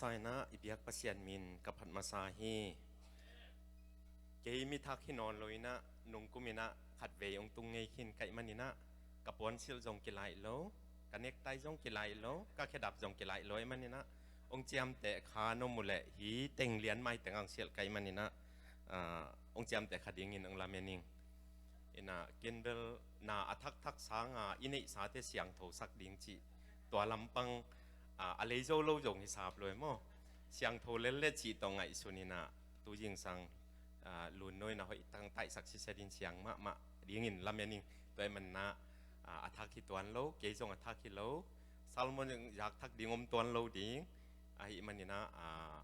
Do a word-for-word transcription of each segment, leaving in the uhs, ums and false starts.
Saina i biak Pasian min ka phat masa hi. Kei mi thak hi nawn lo inah, nungkum inah khatvei hong tung ngei khin ka hih maninah, ka puansilh zong kilaih lo, ka nektai zong kilaih lo, ka khedap zong kilaih lo ahih maninah, hong ciamteh kha no mu leh hi teng lian mai teng ang silh ka hih maninah, ah, hong ciamteh kha dingin hong lamen ing. Inah ken bel na a thakthak sanga i neihsate siangtho sak ding cih tua lampang, ah, a lei zo lo zong hi sap lo e maw. Siangtho lel le cih tawh ngaihsun inah tu zingsang, ah, lunno inah hoih tangtaihsak sisia din siang mahmah dingin lamen ing. Tua ahih maninah, ah, a thak hi tuan lo, kei zong a thak hi lo, sermon zong zak thak ding om tuan lo ding ahih maninah, ah,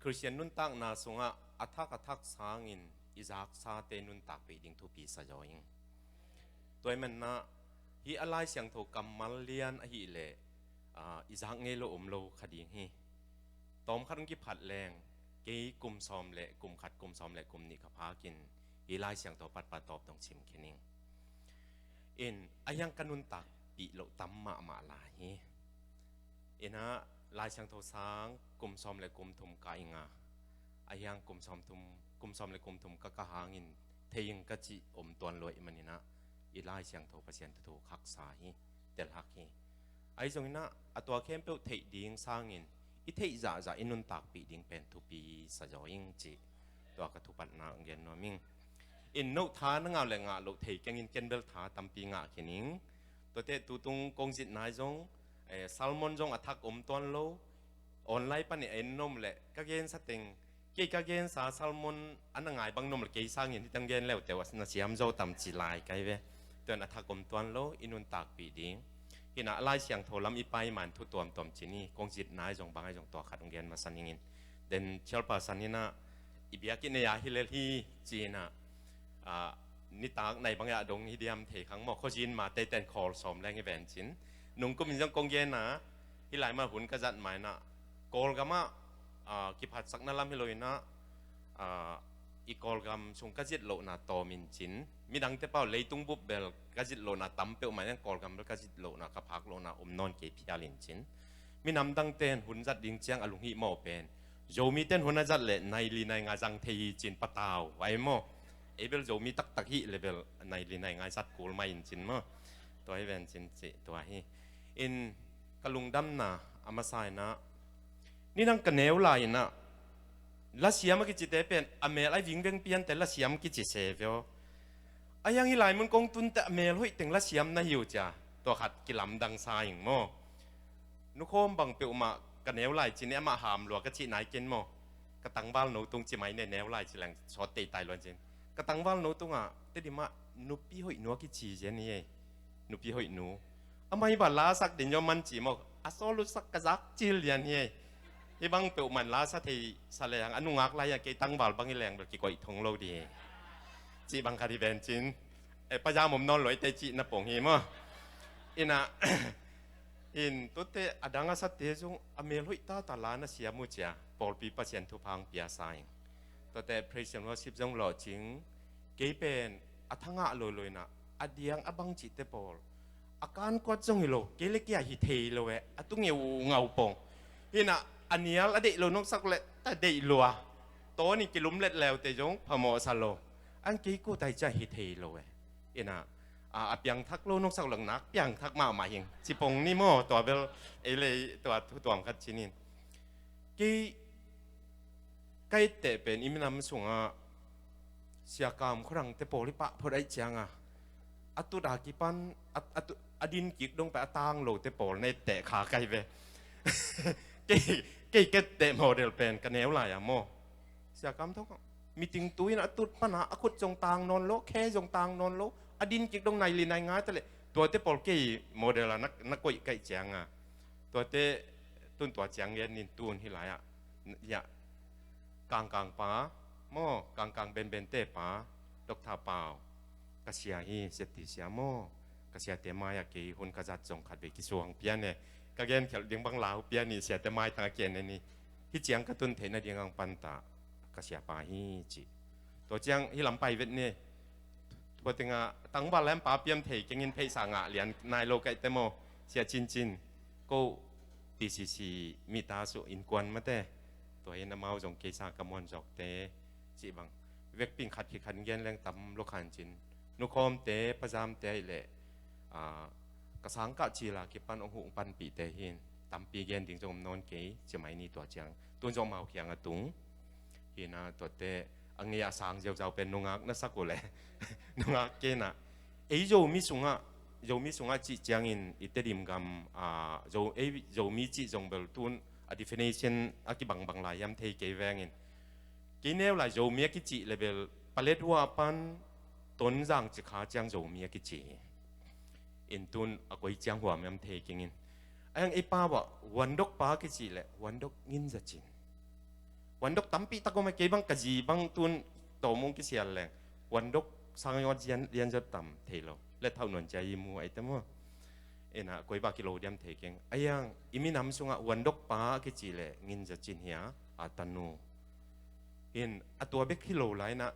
Khristian nuntakna sungah a thak a thak sangin i zaksate nuntakpih ding thupi sa zaw ing. Tua ahih maninah hih a Lai Siangtho kammal lian ahih leh, ah, i zak ngei lo om lo kha ding hi. Tawmkhat hong kiphat leng, kei kum sawm le kum khat, kum sawm le kum nih ka phakin hih Lai Siangtho patpat tawp dong sim khin ing. In, a hiang ka nuntakpih loh tam mahmah lai hi. Inah Lai Siangtho sang kum sawm le kum thum ka ing a, a hiang kum sawm thum, kum sawm le kum thum ka kah hangin thei ing ka cih om tuan lo ahih maninah, i Lai Siangtho Pasian thuthu khaksa hi, telhak hi. Ahi zonginah a tua khempeuh theih ding sangin i theih zahzah i nuntakpih ding pen thupi sa zaw ing cih tua ka thupatna hong gen nuam ing. In, no tha na ngah le ngah loh thei kengin ken bel tha tampi ngah khin ing. Tuate tutung kong zit nai zong, eh, sermon zong a thak om tuan lo, online panin en nom leh ka gensa teng, kei ka gensa sermon a na ngai bang nom leh kei sangin hih tang gen leuteh uh a na siam zo tam ci lai ka hi ve. Tua in a thak om tuan lo, i nuntakpih ding. Hinah Lai Siangtho lam i pai man thu tuamtuam ci ni, kong zit nai zong bang ahi zong tua khat hong gen masa ning in. Then chairperson inah i biakinn ei a hi lel hi ci inah, ah, nitak nai bang a dong hi diam thei khang maw, khuazin ma teiten khawl sawm leng i ven cin. Nungkum in zong kong gen a, hih lai mah hun ka zat ma inah Kawlgam ah, ah, kiphatsakna lam hi lo inah, ah, i Kawlgam sung ka zit lohna tawm in cin. Midangte pau leitung bup bel ka zit lohna tam peuhmah in, Kawlgam bel ka zit lohna, ka phak lohna om nawn kei phial in cin. Minam dangte in hun zat ding ciang a lunghimawh pen, Zomite in hun a zat leh nai li nai nga zang thei hi cin, patau vai maw. Ei bel Zomi taktak hih leh bel nai li nai nga zat kul mah in cin maw. Tua hi ven cin cih tua hi. In, ka lungdamna a masa inah, nidang ka neu lai inah lasiam a kicite pen a mel a vingveng piante lasiam kici se veo. A hiang hih lai mun kong tunte a mel hoih teng lasiam na hi uh cia, tua khat kilamdang sa ing maw. Nukhawm bang peuhmah ka neu lai cin, amah ham lua ka cih nai ken maw. Ka tangval no tung ci mai ne, neu lai ci leng sawt teitai luan cin. Ka tangval no tungah Tedim ah nupi hoih nu a kici zen hi ei. Nupi hoih nu. Amah hi bang la sak din zong man ci maw, a sawl lutsak ka zak cil lian hi ei. Hih bang peuhmah in la sa thei sa leng, a nungak lai a kei tangval bang hi leng bel kikoih thong lo ding hi. Cih bang khat hi ven cin. Eh, pazam om nawn lo ei te cih na pong hi maw. Inah, in, tuate a dang a sate zong a mel hoih tata la na siam uh cia, pawlpi Pasian thupha hong pia sa ing. Tuate praise and worship zong lawhcing, kei pen a thangah loi lo inah, a diang a bang cihte pawl, a kankuat zong hi lo, kei le kei a hi thei lo eh, a tu ngeungau pong. Hinah a nial a deih lo noksak leh ta deih lua, tawn in kilumlet leute zong phamawh sa lo. An kei kutai cia hi thei lo eh. Inah, a, a piangthak lo noksak lo nak piangthak mahmah hing. Cipong ni maw, tua bel ei lei tua thu tuam khat cinin. Kei ka etteh pen i minam sungah Sia Kam Khua Dangte pawl i pah phot aih cianga, a tut a kipan, a, a, tut, a din kik dong pen a tang lote pawl na etteh kha ka hi ve. Kei, kei ka etteh model pen ka neu lai a maw. Sia Kam Thok, meeting tu in a tut pana a khut zong tang nawn lo, khe zong tang nawn lo, a din kik dong nai li nai nga ta leh, tuate pawl kei model a na, na koih ka hih cianga. Tuate tun tua ciang ngen nin tun hih lai ah, hiah Kangkang pa maw, Kangkang Benbente pa, Doctor Pau, ka sia hi, Sia Ti sia maw, ka siate mai-ah kei hun ka zat zong khat vei kisuang pian e, ka genkhelh ding bang lau pian i siate mai tang a kian e ni, hih ciang ka tun theih nading ang panta ka siapa hi ci. Tua ciang hih lam pai vet ni, tua tengah tangval lam pa piam thei kengin theihsa ngah lian nai lo kaihte maw, Sia Cincin, ko T C C mita suh innkuan mate, tua in amau zong keisa ka muan zawkte cih bang vekping khat khit khat gen leng tam lo khan cin, nukhawmte, pazamte ahih leh, ah, ka sangkah cila kipan hong huh panpihte hin tampi gen ding zong om nawn kei, ci mai ni. Tua ciang tun zong amau kiang a tung hi-in ah, tuate a ngei a sang ziauzau pen nungak na sak uh leh nungak kei-in ah, ei Zomi sungah, Zomi sungah cih ciangin i Tedim gam, ah, Zo, ei Zomi cih zong bel tun a definition a kibangbang lai hiam thei kei vengin, kei neu lai Zomi a kicih leh bel Paletwa pan Tonzang cikha ciang Zomi a kici hi. In tun a koi ciang huam hiam thei kei ing. A hiang ei pau ah Huandok pa kicih leh Huandok Ngin Za Cin. Huandok tampi tak om a, kei bang ka zi bang tun tawm hong kisial leng Huandok Sang Yawt Zian, Lian Zot Tam thei lo. Leh Thauh Nuan Cia i mu ai te maw. Ina koi bang kilo diam thei keng. A hiang i minam sungah Huandok pa kicih leh Ngin Za Cin hi a, a tanu. In a tua bek hi lo lai-in ah,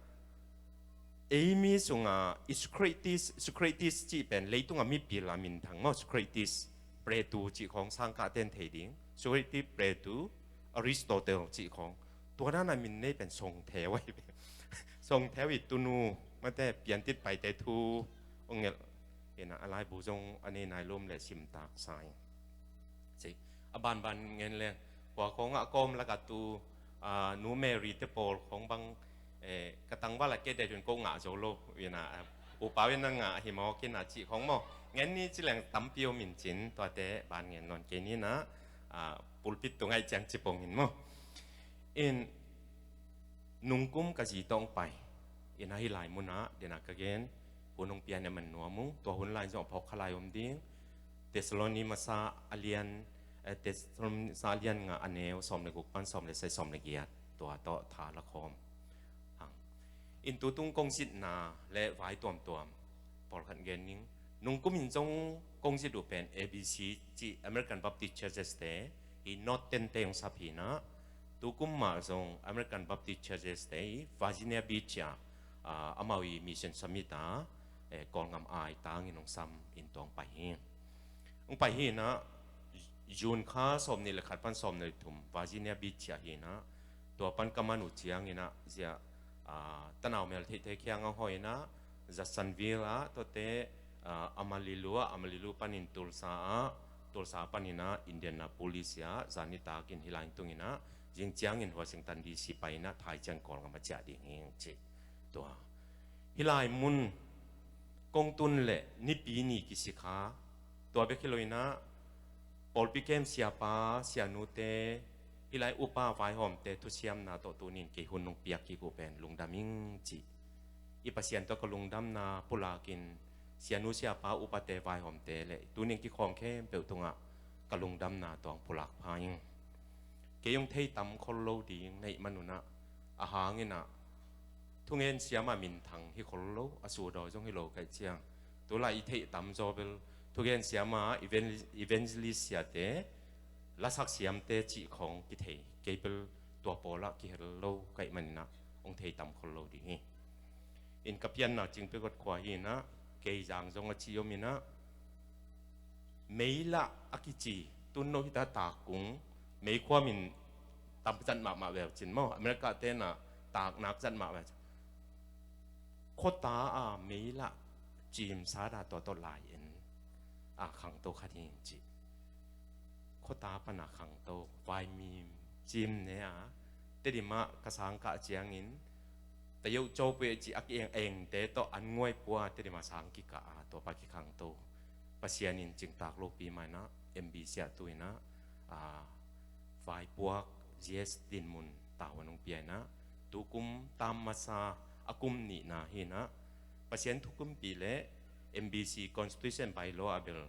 ei mi sungah i Socrates, Socrates cih pen leitungah mipil a minthang maw, Socrates, Plato cih khawng sangkah ten thei ding, Socrates, Plato, Aristotle cih khawng, tua dan a min nei pen Song Theu ahi. Song Theu i tunu mate Piantit Paite thu hong ngelh. Ina a laibu zong a nei nai lum leh sim tak sa ing. Ci. A banban ngen leng, hua khawng ah kawm lakah tu, ah, Nu Mary te pawl khawng bang, eh, ka tangval a kei dai hun ko ngah zo lo, ina, ah, U Pau in na ngah hi mawk ina cih khawng maw. Ngen ni ci leng tampi om in cin, tuate ban ngen nawn kei ni ina, ah, pulpit tung ai ciang ci pong in maw. In nungkum ka zi tawh hong pai. Ina hih lai munah, dena ka gen, hun hong pian a man nuam ung, tua hun lai zong a phawk kha lai om ding. Thessaloni masa a lian, eh, Thessaloni masa a lian nga a neu sawm le guk pan sawm le sagih sawm le giat, tua tawh tha la khawm. Hang. In tutung kong zitna leh vai tuamtuam pawlkhat gen ning. Nungkum in zong kong zit uh pen A B C cih American Baptist Churches te, i North ten te hong sap hi-in ah, tukum mah zong American Baptist Churches te i Virginia Beach ah, ah, amau i Mission Summit ah, eh, Kawlgam ai tangin hong sam in tua hong pai hi. Hong pai hi-in ah, June kha sawm nih le khat pan sawm nih le thum Virginia Beach ah hi-in ah, tua pan ka man uh ciangin ah, zia, ah, tanau mel theihtheih kiang a hawh in ah, Jacksonville ah, tuate, ah, Amarillo ah, Amarillo panin Tulsa ah, Tulsa panin ah Indianapolis ah, zan nitak in hih lai-in tung in ah, zing ciangin Washington D C pai in ah, thai ciang Kawlgam a ciah ding hi ing ci. Tua. Hih lai mun kong tun leh nipi ni kisikha, tua bek hi lo in ah, pawlpi kem siapa, sianute, hih lai upa vaihawmte thusiamna tawh tuni in kei hun hong piak kik uh pen lungdam ing ci. I Pasian tawh ka lungdamna pulakin, sianu siapa upate vaihawmte leh tuni in kikhawm khempeuh tungah ka lungdamna tua hong pulak pha ing. Kei hong thei tam khol lo ding na hih man un ah, a hang in ah, thugen siama minthang hi khol lo, a sudaw zong hi lo ka hih ciang, tu lai i theih tam zaw bel thugen siama, evan-, evangelist siate, lasak siamte cih khawng kithei, kei bel tua pawlah kihel lo ka hih man in ah, hong thei tam khol lo ding hi. In ka pianna Cingpekot khua hi in ah, kei zang zong a ci om in ah, Meilah a kici, tun no hita tak kung, meikhuam in tam zat mahmah veu cin maw, America te in ah tak nak zat mah veu cin. Khuata a meilah cim sa da tua tawh lai en a khangto khat hi ing ci. Khuata pan a khangto, vaimim cim ne a, Tedim ah ka sang kah ciangin, Tayau Cawpui a ci a ki-eng engte tawh an nguai pua, Tedim ah sang kikah a, tua pa kikhangto. Pasian in cingtak lopi mah in ah, M B C ah tu in ah, a, vaipuak, G S dinmun tau a nung pia in ah, tukum tam masa a kum nihna hi in ah, Pasian thukumpih leh M B C Constitution Bylaw ah bel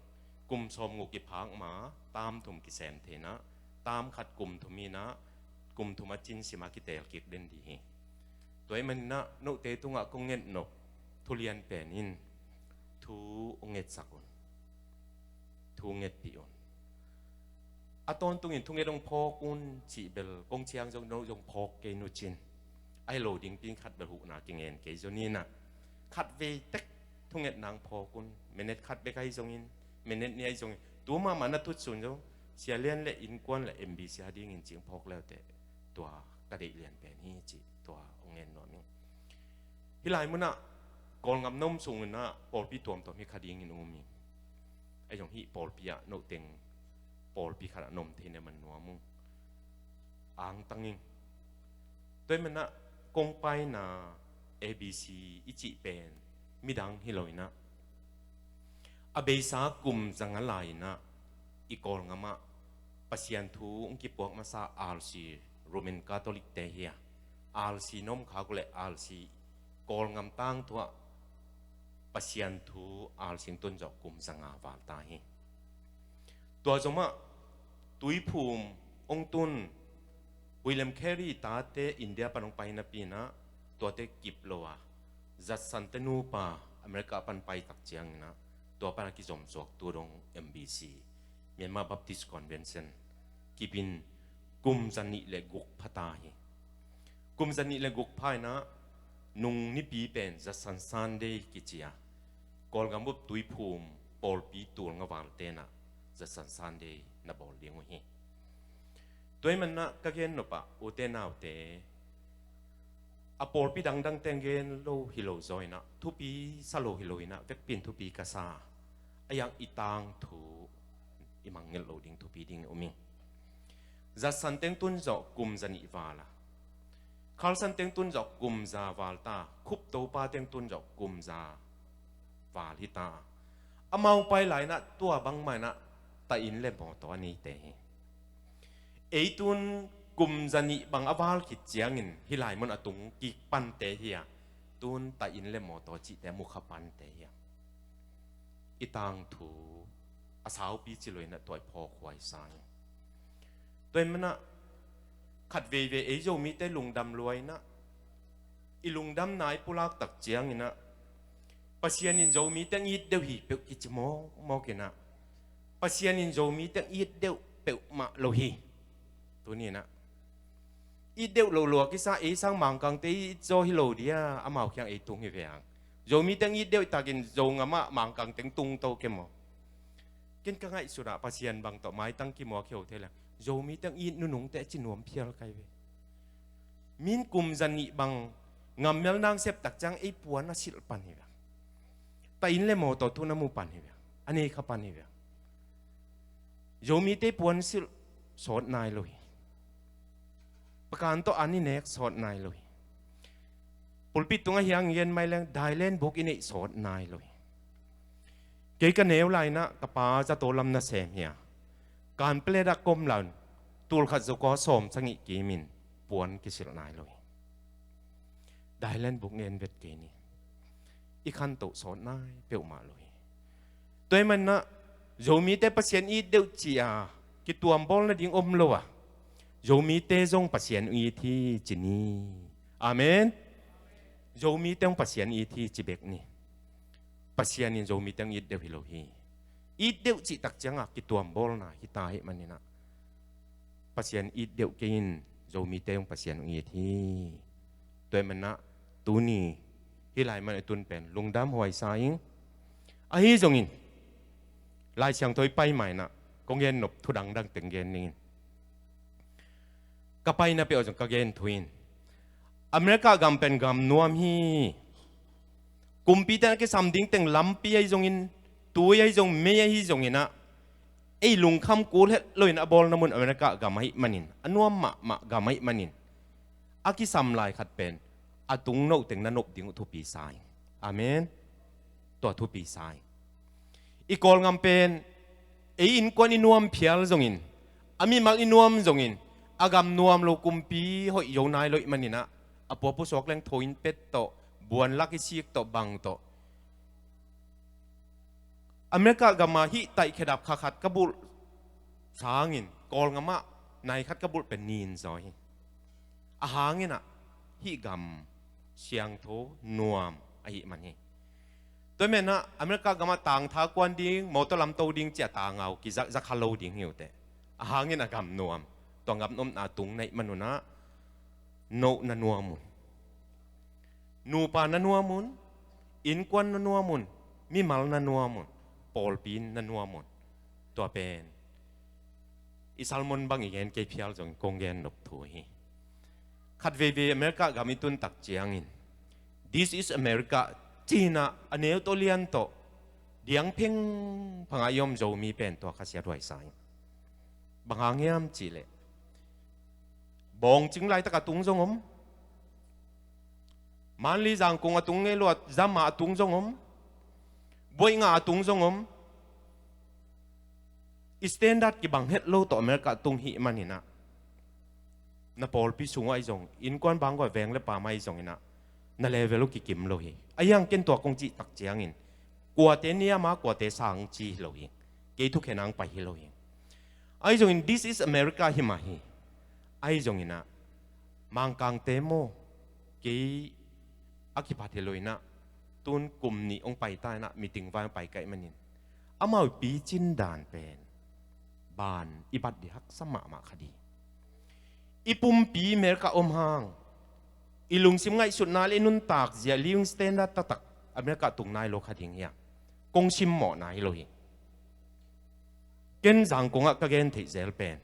kum sawmngu kiphak ma tam thum kisem thei in ah, tam khat kum thum hi in ah, kum thum a cin sim a kitel kik den ding hi. Tua ahih man in ah, note tungah kong nget nop thu lian pen in thu hong ngetsak un. Thu hong ngetpih un. A tawntungin thunget hong phawk un cih bel kong ciang zong, no zong phawk kei nu cin. Ahi lo ding pi in khat bel huhna kingen kei zong in ah, khat vei tek thungetna hong phawk un. Minute khat bek ahi zongin, minute nih ahi zongin, tu mahmah na tut sun zong, Sia Lian le innkuan le M B C a dingin cih phawk leute, tua ka deih lian pen hi cih tua hong ngen nuam ing. Hih lai munah Kawlgam na om sunginah pawlpi tuamtuam hi kha dingin um ing. Ahi zong hih pawlpi ah noteng pawlpi khatah na om thei na man nuam ung. Angtang ing. Tua ahih manah kong paina A B C i cih pen midang hi lo inah, a beisa kum zanga lai inah i Kawlgamah Pasian thu hong kipuak masa R C, Roman Catholic te hi a, R C na om khak uh leh R C Kawlgam tangthu ah Pasian thu R C hong tun zawh kum zanga val ta hi. Tua zomah Tuiphum hong tun, William Carey tate India pan hong pai napi inah tuate kip lo a, Judson te nupa America pan pai tak cianginah tua pan a kizomsuak tu dong M B C, Myanmar Baptist Convention, kip in kum zanih le guk pha ta hi. Kum zanih le guk pha inah nung nipi pen Judson Sunday kici a, Kawlgam bup Tuiphum pawlpi tul nga val tenah Judson Sunday na bawl ding uh hi. Tua ahih manah ka gen nopah ute naute, a pawlpi dangdang teng gen lo hi lo zaw inah, thupi sa lo hi lo inah, vekpi in thupi ka sa a, a yang i tangthu i mangngilh lo ding thupi ding i um ing. Judson teng tun zawh kum zanih val a, Carson teng tun zawh kum za val ta, Cope Topa teng tun zawh kum za val hi ta. Amau pai lai inah tua bangmah inah taih inn le mawtaw a neite hi. Ei tun kum zanih bang a val khit ciangin hih lai mun a tung kik pante hi a, tun taih inn le mawtaw cihte a mu kha pante hi a, i tangthu a saupi ci lo inah tua i phawkhuai sa hi. Tua ahih manah khat veivei ei Zomite lungdam lua inah, i lungdamna i pulak tak cianginah Pasian in Zomite hong it deuh hi peuh kici mawkmawk inah, Pasian in Zomite hong it deuh peuhmah lo hi. Tuni inah it deuh lo lua kisa, ei sang Mangkangte it zaw hi lo dia, amau kiang ei tung hi ve ang. Zomite hong it deuh takin Zogam ah Mangkangte hong tung to ke maw? Ken ka ngaihsut ah Pasian bang tawh maitang kimuak hi lo thei leh, Zomite hong it nunungte a ci nuam phial kai ve. Min kum zanih bang ngammel nang sep tak ciang ei puan a silh pan hi ve. Taih inn le mawtaw thu na mu pan hi ve. A nei kha pan hi ve. Zomite puan silh sawt nai lo hi. Pakan tawh an i nek sawt nai lo hi. Pulpit tungah hiang ngen mai leng dailen buk i neih sawt nai lo hi. Kei ka neu lai inah ka pa zato lam nasem hi a, kan pelet ah kom laun tulkhat zo kua sawm sagih kimin puan kisilh nai lo hi. Dailen buk ngen vet kei ni. I khantoh sawt nai peuhmah lo hi. Tua ahih manah Zomite Pasian it deuh ci a kituam bawl nading om lo a, Zomite zong Pasian it hi ci ni. Amen. Zomite zong Pasian it hi ci bek ni. Pasian in Zomite hong it deuh hi lo hi. It deuh cih tak ciangah kituam bawlna hi ta ahih maninah Pasian it deuh kei in Zomite hong Pasian hong it hi. Tua ahih manah tuni hih lai man a tun pen lungdam huai sa ing. Ahi zongin Lai Siangtho i pai mainah kong gen nop thu dangdang teng gen ning in. Ka paina peuh zong ka gen thu in, America gam pen gam nuam hi. Kumpite na kisam ding teng lampi ahi zongin, tui ahi zong, mei ahi zonginah ei lungkham kul het loin a bawlna mun America gam ahih manin, a nuam mahmah gam ahih manin, a kisam lai khat pen a tung note teng na nop ding uh thupi sa ing. Amen. Tua thupi sa ing. I Kawlgam pen ei innkuan i nuam phial zongin, a mimal i nuam zongin, a gam nuam lo kumpi hoih zo nai lo ahih maninah a puapu suak leng tho in pet tawh, buan lak i sik tawh, bang tawh. America gama hih taih khedap kha khat ka bulh sangin Kawlgamah nai khat ka bulh pen nin zaw hi. A hanginah hih gam siangtho nuam ahih man hi. Tua menah America gamah tangtha kuan ding, mawtaw lamto ding cia tangau kizakzak kha lo ding hi uh teh. A hangin a gam nuam, tua gam nuamna tung na hih manunah noh na nuam un. Nupa na nuam un, innkuan na nuam un, mimal na nuam un, pawlpi na nuam un. Tua pen I sermon bang i gen kei phial zong kong gen nop thu hi. Khat veivei America gam i tun tak ciangin, "This is America," ci-in ah a neu tawh lian tawh diang phengphang a i om Zomi pen tua khasiathuai sa ing. Bang hang hiam cih leh, bawngcing laitak a tung zong om, Manli Zangkong a tung ngei lo a, Zama a tung zong om, Buaih Nga a tung zong om. I standard kibang het lo tawh America a tung hi manin ah, na pawlpi sung uh ahi zong, innkuan bang uh a, veng le pam ahi zongin ah, na level uh kikim lo hi. Ahi hang ken tua kong cih tak ciangin, kuate niam a, kuate sang ci hi lo hi. Kei thukhen a hong pai hi lo hi. Ahi zongin, "This is America," hi mah hi. Ahi zongin ah, Mangkangte maw, kei a kiphat hi lo in ah, tun kum nih hong pai ta in ah, meeting vai hong pai ka hih manin, amau i picin dan pen, ban i bat ding haksa mahmah kha ding. I pumpi America om hang, i lungsim ngaihsutna le i nuntak zia living standard taktak America tung nai lo kha ding hi a, kong simmawhna hi lo hi. Ken Zangkong ah ka gen theih zel pen,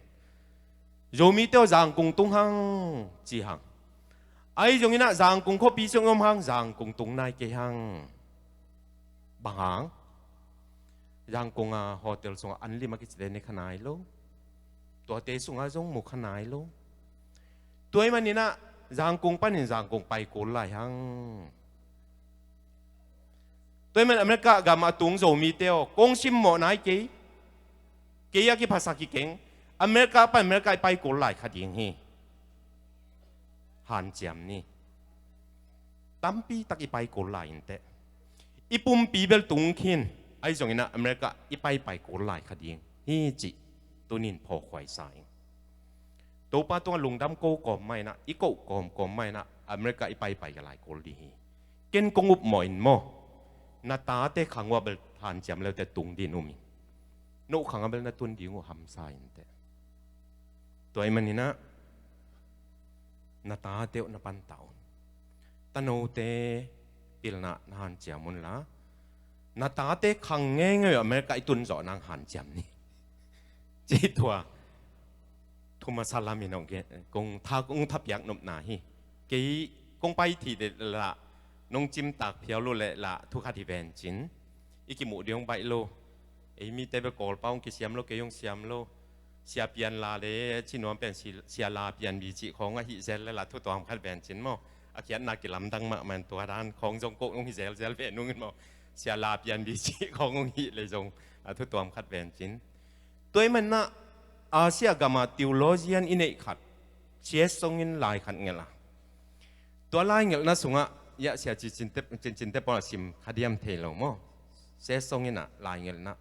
Zomite aw, Zangkong tung hang, ci hang. Ahi zongin ah, Zangkong khuapi sung om hang, Zangkong tung nai kei hang. Bang hang? Zangkong a hotel sungah an lim a kicite ne kha nai lo. Tuate sungah zong mu kha nai lo. Tua ahih manin ah, Zangkong panin Zangkong pai kul lai hang. Tua ahih manin America gam a tung Zomite aw, kong simmawh nai kei. Kei a kiphasak hi keng. America pan America i pai kul lai kha ding hi. Hanciam ni. Tampi tak i pai kul lai inteh. I pumpi bel tung khin, ahi zongin ah America i pai pai kul lai kha ding hi cih tunin phawkhuai sa ing. Topa tungah lungdam ko kawm mah in ah, i koh kawmkawm mah in ah, America i pai pai ka lai kul ding hi. Ken kong upmawh in maw, na tate khang uh ah bel hanciam leute tung ding um in. No khang ah bel na tun ding uh hamsa inteh. Tua ahih manin ah, na tate uh na pantah un. Tanote pilna na hanciam un la, na tate khang ngeingei uh America i tun zawh nang hanciam ni. Ci tua, thu masa lamin hong gen, kong tha, kong thapiak nopna hi. Kei kong pai thei leh lah, nong cimtak phial uh leh lah, thu khat hi ven cin. I kimuh ding hong baih lo. Ei mite bel Kawlpau hong kisiam lo, kei hong siam lo. Sia Pian La le, ci nuam pen si-, Sia La Pian Bi cih khawng ahih zel leh lah, thu tuam khat ven cin maw. A khiatna kilamdang mahmah in, tua dan khawng zong kong hong hi zelzel ve nung in maw. Sia La Pian Bi cih khawng hong hih leh zong, a, thu tuam khat ven cin. Tua ahih manin ah, Asia gam a theologian i neih khat, C S Song in lai khat ngelh a. Tua lai ngelhna sungah, ya, Sia Ci Cinte, Cin Cinte pawl a sim kha diam thei lo maw. C S Song in ah lai ngelhna,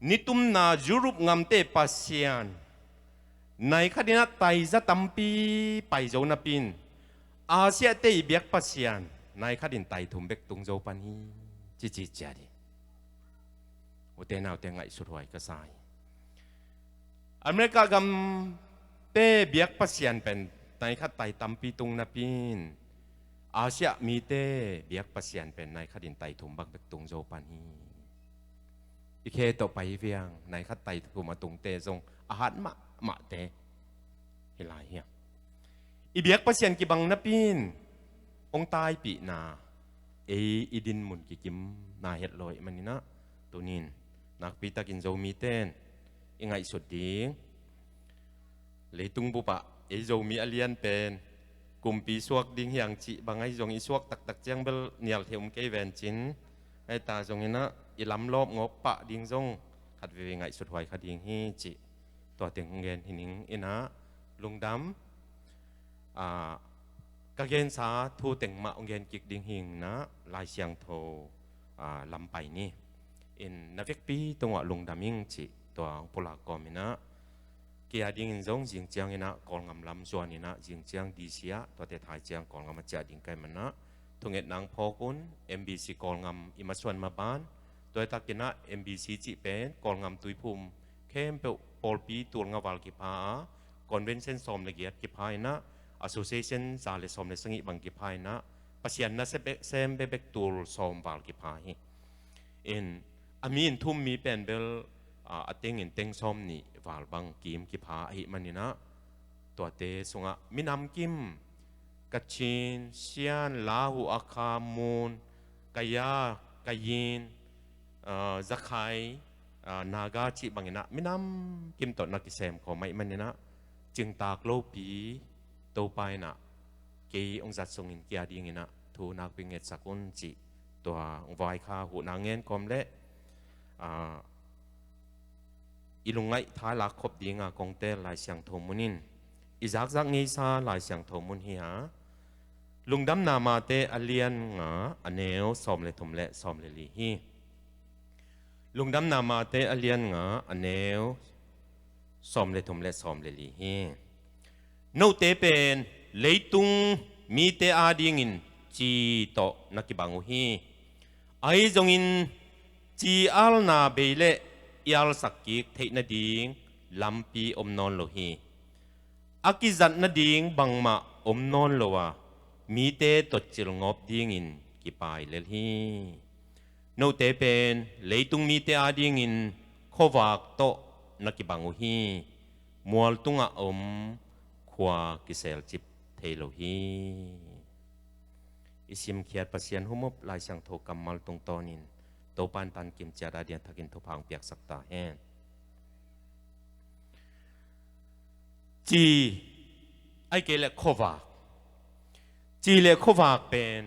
nitumna Europe gamte Pasian nai khat in ah taiza tampi pai zo napi in, Asia te i biak Pasian nai khat in tai thum bek tung zo pan hi, ci ci ciat hi. Ute naute, ngaihsut huai ka sa hi. America gamte biak Pasian pen nai khat tai tampi tung napi in, Asia mite biak Pasian pen nai khat in tai thum bak bek tung zo pan hi. I khe tawh pai viang, nai khat tai thum a tungte zong a hat mahmahte hi lai hiam? I biak Pasian kibang napi in, hong taipihna, ei i din mun kikim na het lo ahih manin ah, tunin nakpi takin Zomite in i ngaihsut ding, leitung bup ah ei Zomi a lian pen kumpi suak ding hi hang cih bang ahi zong, i suak taktak ciang bel nial thei um kei ven cin. Ahi ta zongin ah, i lamlawp ngawk pah ding zong khat veve ngaihsut huai kha ding hi cih tua teng hong gen hi ning in ah, lungdam. Ah, ka gensa thu teng mah hong gen kik ding hi ing in ah, Lai Siangtho, ah, lam pai ni. In na vekpi tungah lungdam ing cih tua hong pulak kawm in ah, kei a dingin zong zing ciangin ah Kawlgam lam zuan in ah, zing ciang D C ah, tuate thai ciang Kawlgam a ciah ding ka hih manin ah, thungetna hong phawk un. M B C Kawlgam i masuan maban, tua hi takin ah M B C cih pen Kawlgam tuiphum khempeuh pawlpi tul nga val kipha a, convention sawm le giat kipha in ah, association za le sawm le sagih bang kipha in ah, Pasian nasep be-, sem bekbek tul sawm val kipha hi. In, a mi in thum mi pen bel a, a tengin teng sawm nih val bang kim kipha ahih maninah, tuate sungah minam kim, Kachin, Sian, Lahu, Akha, Mun, Kaya, Kayin, a, Zakhai, a, Naga cih banginah minam kim tawh na kisem khawm ahih maninah, cingtak lopi Topa inah kei hong zat sungin kia dinginah thu nakpi ngetsak un cih tua hong vaikha huhna ngen khawm leh, a, i lungngaih tha lak khop dinga kong teel Lai Siangtho mun in i zakzak ngeisa Lai Siangtho mun hi a, Lungdamna Mate a lian nga, a neu sawm le thum le sawm le li hi. Lungdamna Mate a lian nga, a neu sawm le thum le sawm le li hi. Note pen leitung mite adingin ci tawh na kibang uh hi. Ahi zongin ci alna bei le i alsak kik theih nading lampi om nawn lo hi. A kizat nading bangmah om nawn lo a, mite totcil ngawp dingin kipai lel hi. Note pen leitung mite adingin khuavak tawh na kibang uh hi. Mual tungah om khua kiselcip thei lo hi. I simkhiat Pasian humup Lai Siangtho kammal tungtawnin Topa in tankim ciat a dianthakin thupha hong piaksak ta hen. Ci, ahih kei leh khuavak. Ci le khuavak pen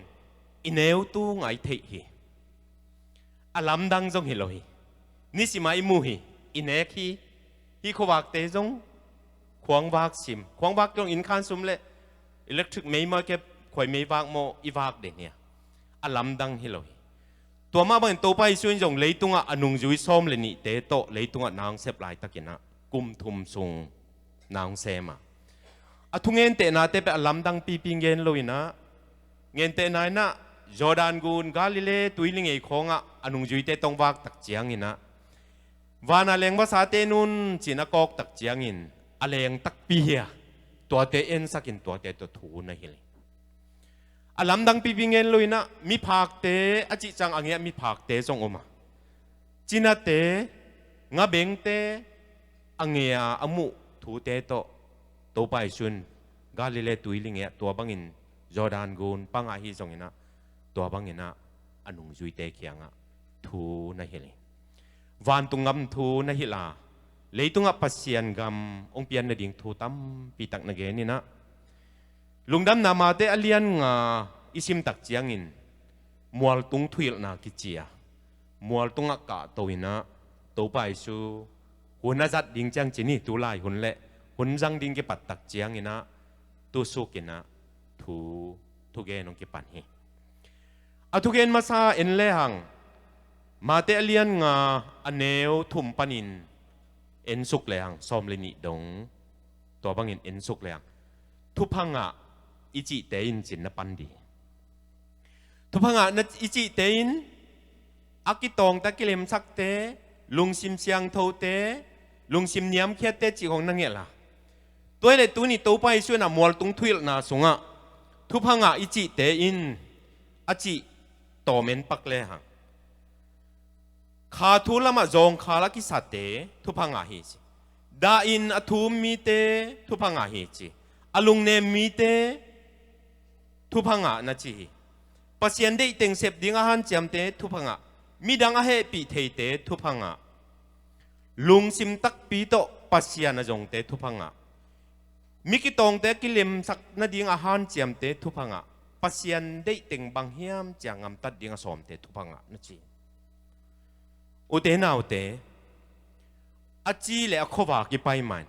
i neutu ngai theih hi. A lamdang zong hi lo hi. Nisima i mu hi, i nek hi. Hih khuavakte zong khuangvak sim. Khuangvak zong inn khan sum le electric mei maw, kep khuai mei vak maw, i vak den hi a. A lamdang hi lo hi. Tua mah bangin Topa Jesu in zong leitungah a nungzui sawm le nihte tawh leitungah na hong sep laitakinah kum thum sung na hong sem a, a thungentehnate peh a lamdang pipi ngen lo inah, ngentehna inah Jordan gun, Galilee tuili ngei khawngah a nungzuite tong vak tak cianginah, vana leng vasate nun cin a kawk tak ciangin a leng takpi hi a, tuate ensakin tuate tawh thu na hilh hi. A lamdang pipi ngen lo inah miphakte a cih ciang a ngei a miphakte zong om a, cinate, ngabengte a ngei a a muh thute tawh Topa Jesu in Galilee tuili ngei ah tua bangin Jordan gun pangah hi zonginah tua banginah a nungzuite kiangah thu na hilh hi. Vantung gam thu na hilh a, leitungah Pasian gam hong pian nading thu tampi tak na gen inah, Lungdamna Mate a lian nga i sim tak ciangin mualtung thuhilhna kici a, mualtungah kahto inah Topa Jesu hun a zat ding ciang cin hi. Tulai hun le hun zang ding kipat tak cianginah tusukinah thu, thugen hong kipan hi. A thugen masa en lehang, Mate a lian nga, a neu thum panin ensuk lehang, sawm le nih dong tua bangin ensuk lehang, thupha ngah i cihte in cin na pan dih hi. Thupha ngah na i cihte in a kitawngte, a kilemsakte, lungsim siangthote, lungsim niamkhiatte cih khawng na ngelh a, tua hi leh tuni Topa Jesu in a mualtung thuhilhna sungah thupha ngah i cihte in a cih tawm en pak lehang, kha thu lamah zawngkhal a kisate thupha ngah hi ci. Dahin a thum mite thupha ngah hi ci. A lungnem mite thupha ngah na ci hi. Pasian deihteng sep ding a hanciamte thupha ngah. Midang a hehpih theite thupha ngah. Lungsim takpi tawh Pasian a zongte thupha ngah. Mi kitawngte a kilemsak nading a hanciamte thupha ngah. Pasian deihteng bang hiam cia ngamtat ding a sawmte thupha ngah na ci. Ute naute, a ci le a khuavak i pai main,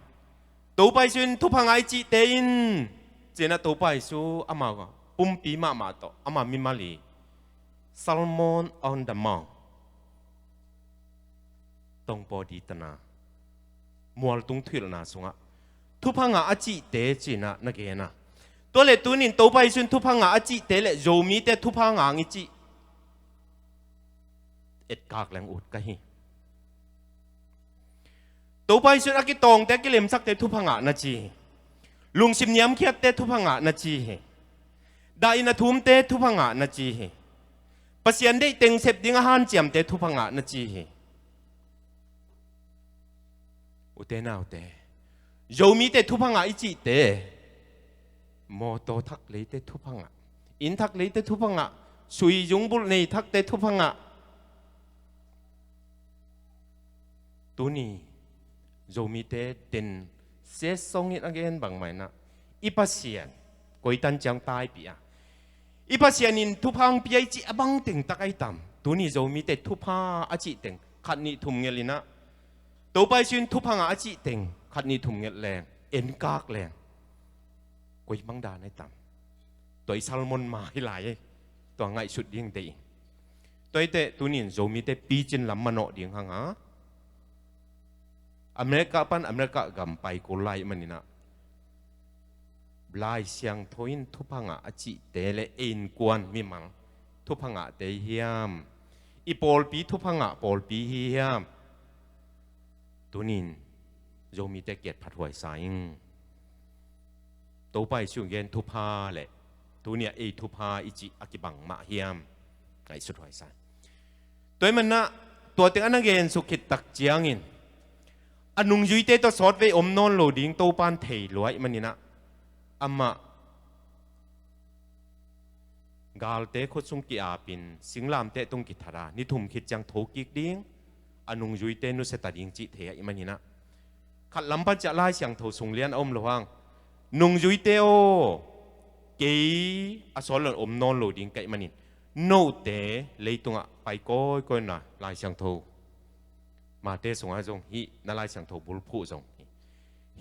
Topa Jesu in thupha ngah i cihte in, cinah Topa Jesu ama pumpi mahmah tawh ama mimal i Sermon on the Mount, tongpaw ditana, mualtung thuhilhna sungah thupha ngah a cihte cinah na gen a. Tua le tunin Topa Jesu in thupha ngah a cihte le Zomite thupha ngah i cih etkak leng ut ka hi. Topa Jesu in a kitawngte, a kilemsakte thupha ngah na ci hi. Lungsim niamkhiatte thupha ngah na ci hi. Dahin a thumte thupha ngah na ci hi. Pasian deihteng sep ding a hanciamte thupha ngah na ci hi. Ute naute, Zomite thupha ngah i cihte, mawtaw thak leite thupha ngah, inn thak leite thupha ngah, sui zungbulh nei thakte thupha ngah. Tuni Zomite den sesongin a gen bangmah inah, i Pasian koitan ciang taipih a, i Pasian in thupha hong pia i cih a bangteng tak ahi tam. Tuni Zomite thupha a cih teng khat nih thum ngelh inah, Topa Jesu in thupha ngah a cih teng khat nih thum ngelh leng, enkak leng, koi bang dan ahi tam. Tua i sermon ma hi lai ei. Tua ngaihsut ding deih ing. Tua hi teh tuni in Zomite picin lam manawh ding hang a, America pan America gam pai kul lai maninah, Lai Siangtho in thupha ngah a cihte le ei innkuan mimal thupha ngahte hiam? I pawlpi thupha ngah pawlpi hi hiam? Tunin Zomite kiat phat huaisa ing. Topa Jesu in gen thupha le tuni a ei thupha i cih a kibang mah hiam? Ngaihsut huaisa. Tua hi manah, tua teng a na gensuk khit tak ciangin, a nungzuite tawh sawtvei om nawn lo ding Topa in thei lua ahih maninah, amah galte khutsung ki-apin singlamteh tung kithat a, ni thum khit ciang thokik ding, a nungzuite nusia ta ding cih thei ahih maninah, khat lam pan ciah Lai Siangtho sung lian a om lo hang, nungzuite aw, kei a sawt lo om nawn lo ding ka hih manin, note leitungah pai kawikawi un la, Lai Siangtho Mate sungah zong hih na Lai Siangtho bulphuh zong hi.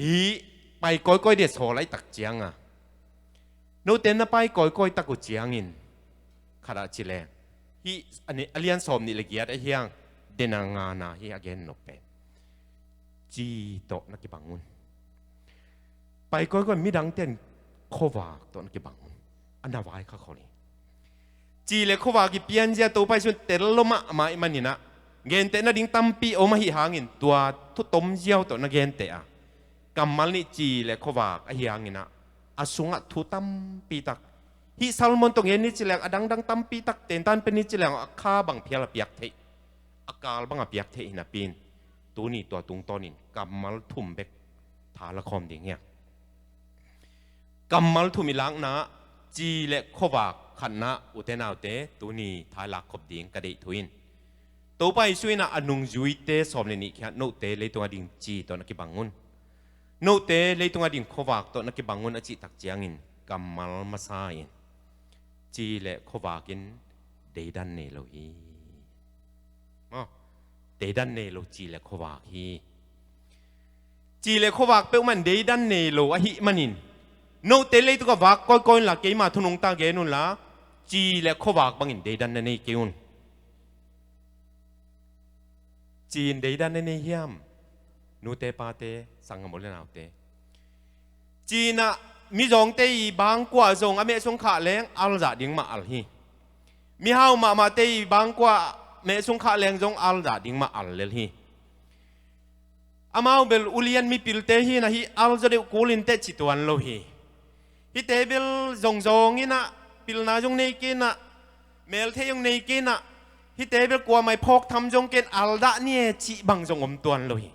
Hih pai kawikawi dia sawl ahih tak cianga, note na pai kawikawi tak uh ciangin, khat ah ci leng, hih a ni, a lian sawm nih le giat ahi hang, den a ngana hi a gen nop pen, ci tawh na kibang un. Pai kawikawi midangte in khuavak tawh na kibang un. A na vaikhak khol hi. Ci le khuavak i pianzia Topa Jesu in tel lo mahmah ahih maninah, genteh nading tampi om ahi hangin tua thu tomziau tawh na genteh a, kammal nih ci le khuavak ahi hanginah, a sungah thu tampi tak, hih sermon tawh gen ni ci leng a dangdang tampi tak tentan pen ni ci leng a kha bang phial a piak theih, a kal bang a piak theih hi napi in, tuni tua tungtawnin kammal thum bek tha la khawm ding hi a. Kammal thum i lakna, ci le khuavak khatna, ute naute, tuni tha i lak khop ding ka deih thu in, Topa Jesu in a nungzuite sawm le nih khiat, note leitungah ding ci tawh na kibang un, note leitungah ding khuavak tawh na kibang un a cih tak ciangin kammal masa in, ci le khuavak in deidan nei lo hi. Maw? Deidan nei lo ci le khuavak hi. Ci le khuavak peuhmah in deidan nei lo ahih manin, note leitungah vak kawikawi unla, keima thu nungta gen unla, ci le khuavak bangin deidan na nei kei un. Ci in deidan na nei hiam? Nute pate, sanggam u le naute, ci in ah mizawngte i bangkua zong a mehsung khah leng alzah ding mah al hi. Mihau mahmahte i bangkua mehsung khah leng zong alzah ding mah al lel hi. Amau bel ulian mipilte hi in ah, hih alzaw deuh kul in teh ci tuan lo hi. Hihte bel zongzawng in ah, pilna zong nei kei in ah, melthei zong nei kei in ah, hihte bel kuamah i phawk tham zong kei in, aldah ni e cih bang zong om tuan lo hi.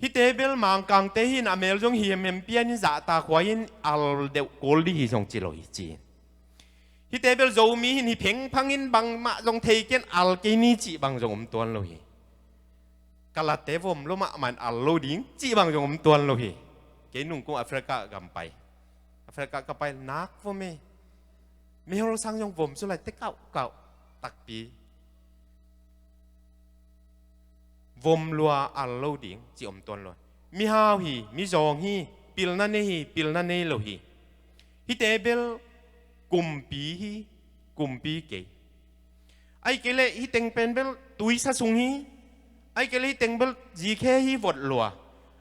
Hihte bel Mangkangte hi in ah, a mel zong hiamhiam pian in zahtak huai in al deuh kul dih hi zong ci lo hi ci. Hihte bel Zomi hi in, hi phengphang in bangmah zong thei kei in, al kei ni cih bang zong om tuan lo hi. Kalatte vom lua mahmah in al lo ding cih bang zong om tuan lo hi. Kei nungkung Africa gam pai, Africa ka pai nak vom e. Mihol sang zong vom su lai te kauhkauh takpi. Vom lua al lo ding cih om tuan lo. Mihau hi, mizawng hi, pilna nei hi, pilna nei lo hi. Hihte bel kumpi hi, kumpi kei. Ahih kei leh hih teng pen bel tuisa sung hi. Ahih kei leh hih teng bel zikhe hi, vot lua.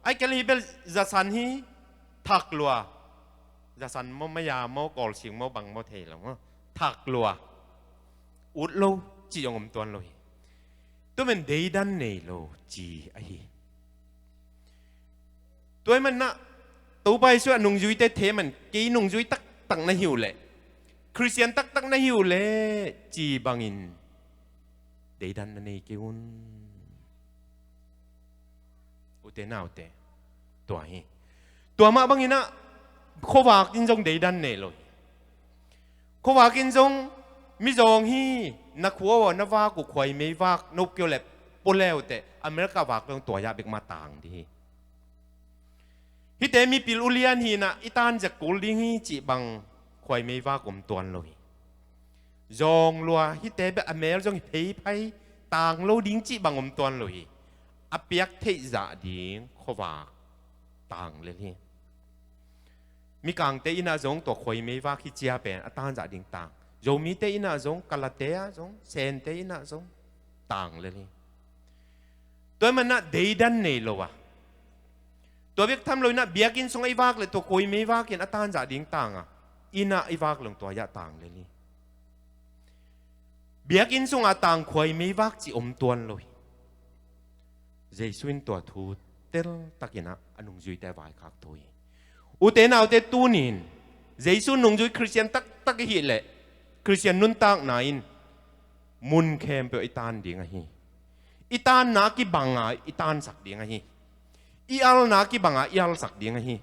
Ahih kei leh hih bel zasan hi, thak lua. Zasan maw, maya maw, kawlsing maw, bang maw thei lo maw, thak lua, ut lo cih zong om tuan lo hi. Tua man deidan nei lo ci ahi. Tua ahih manah Topa Jesu a nungzuite them man, kei nungzui taktak na hi uh leh, Khristian taktak na hi uh leh, ci bangin deidan na nei kei un. Te naute, tua hi. Tua mah bangin ah khuavak in zong deidan nei lo hi. Khuavak in zong mizawng hi, na khua uh na vak uh khuaimei vak nop kio le pua leuteh America vak zong tua ah bek mah tang ding hi. Hihte mipil ulian hi-in ah i tan zek kul ding hi cih bang khuaimei vak om tuan lo hi. Zawng lua hihte bek a mel zong hi pheiphai tang lo ding cih bang om tuan lo hi. A piak theih zah ding khuavak tang lel hi. Mikangte inn ah zong tua khuaimei vak hi cia pen a tan zah ding tang. Zomite inn ah zong, Kalate ah zong, Sente inn ah zong tang lel hi. Tua ahih manin ah deidan nei lo a, tua bek tham lo-in ah biakinn sungah i vak le tua khuaimei vak in a tan zah ding tang a, inn ah i vak le zong tua ah tang lel hi. Biakinn sungah tang khuaimei vak cih om tuan lo hi. Jesu in tua thu teltakin ah a nungzuite a vaikhak thu hi. Ute naute, tuni-in Jesu nungzui Khristian taktak i hih leh Khristian nuntakna in mun khempeuh i tan ding ahi. I tanna kibanga i tansak ding ahi. I alna kibanga i alsak ding ahi.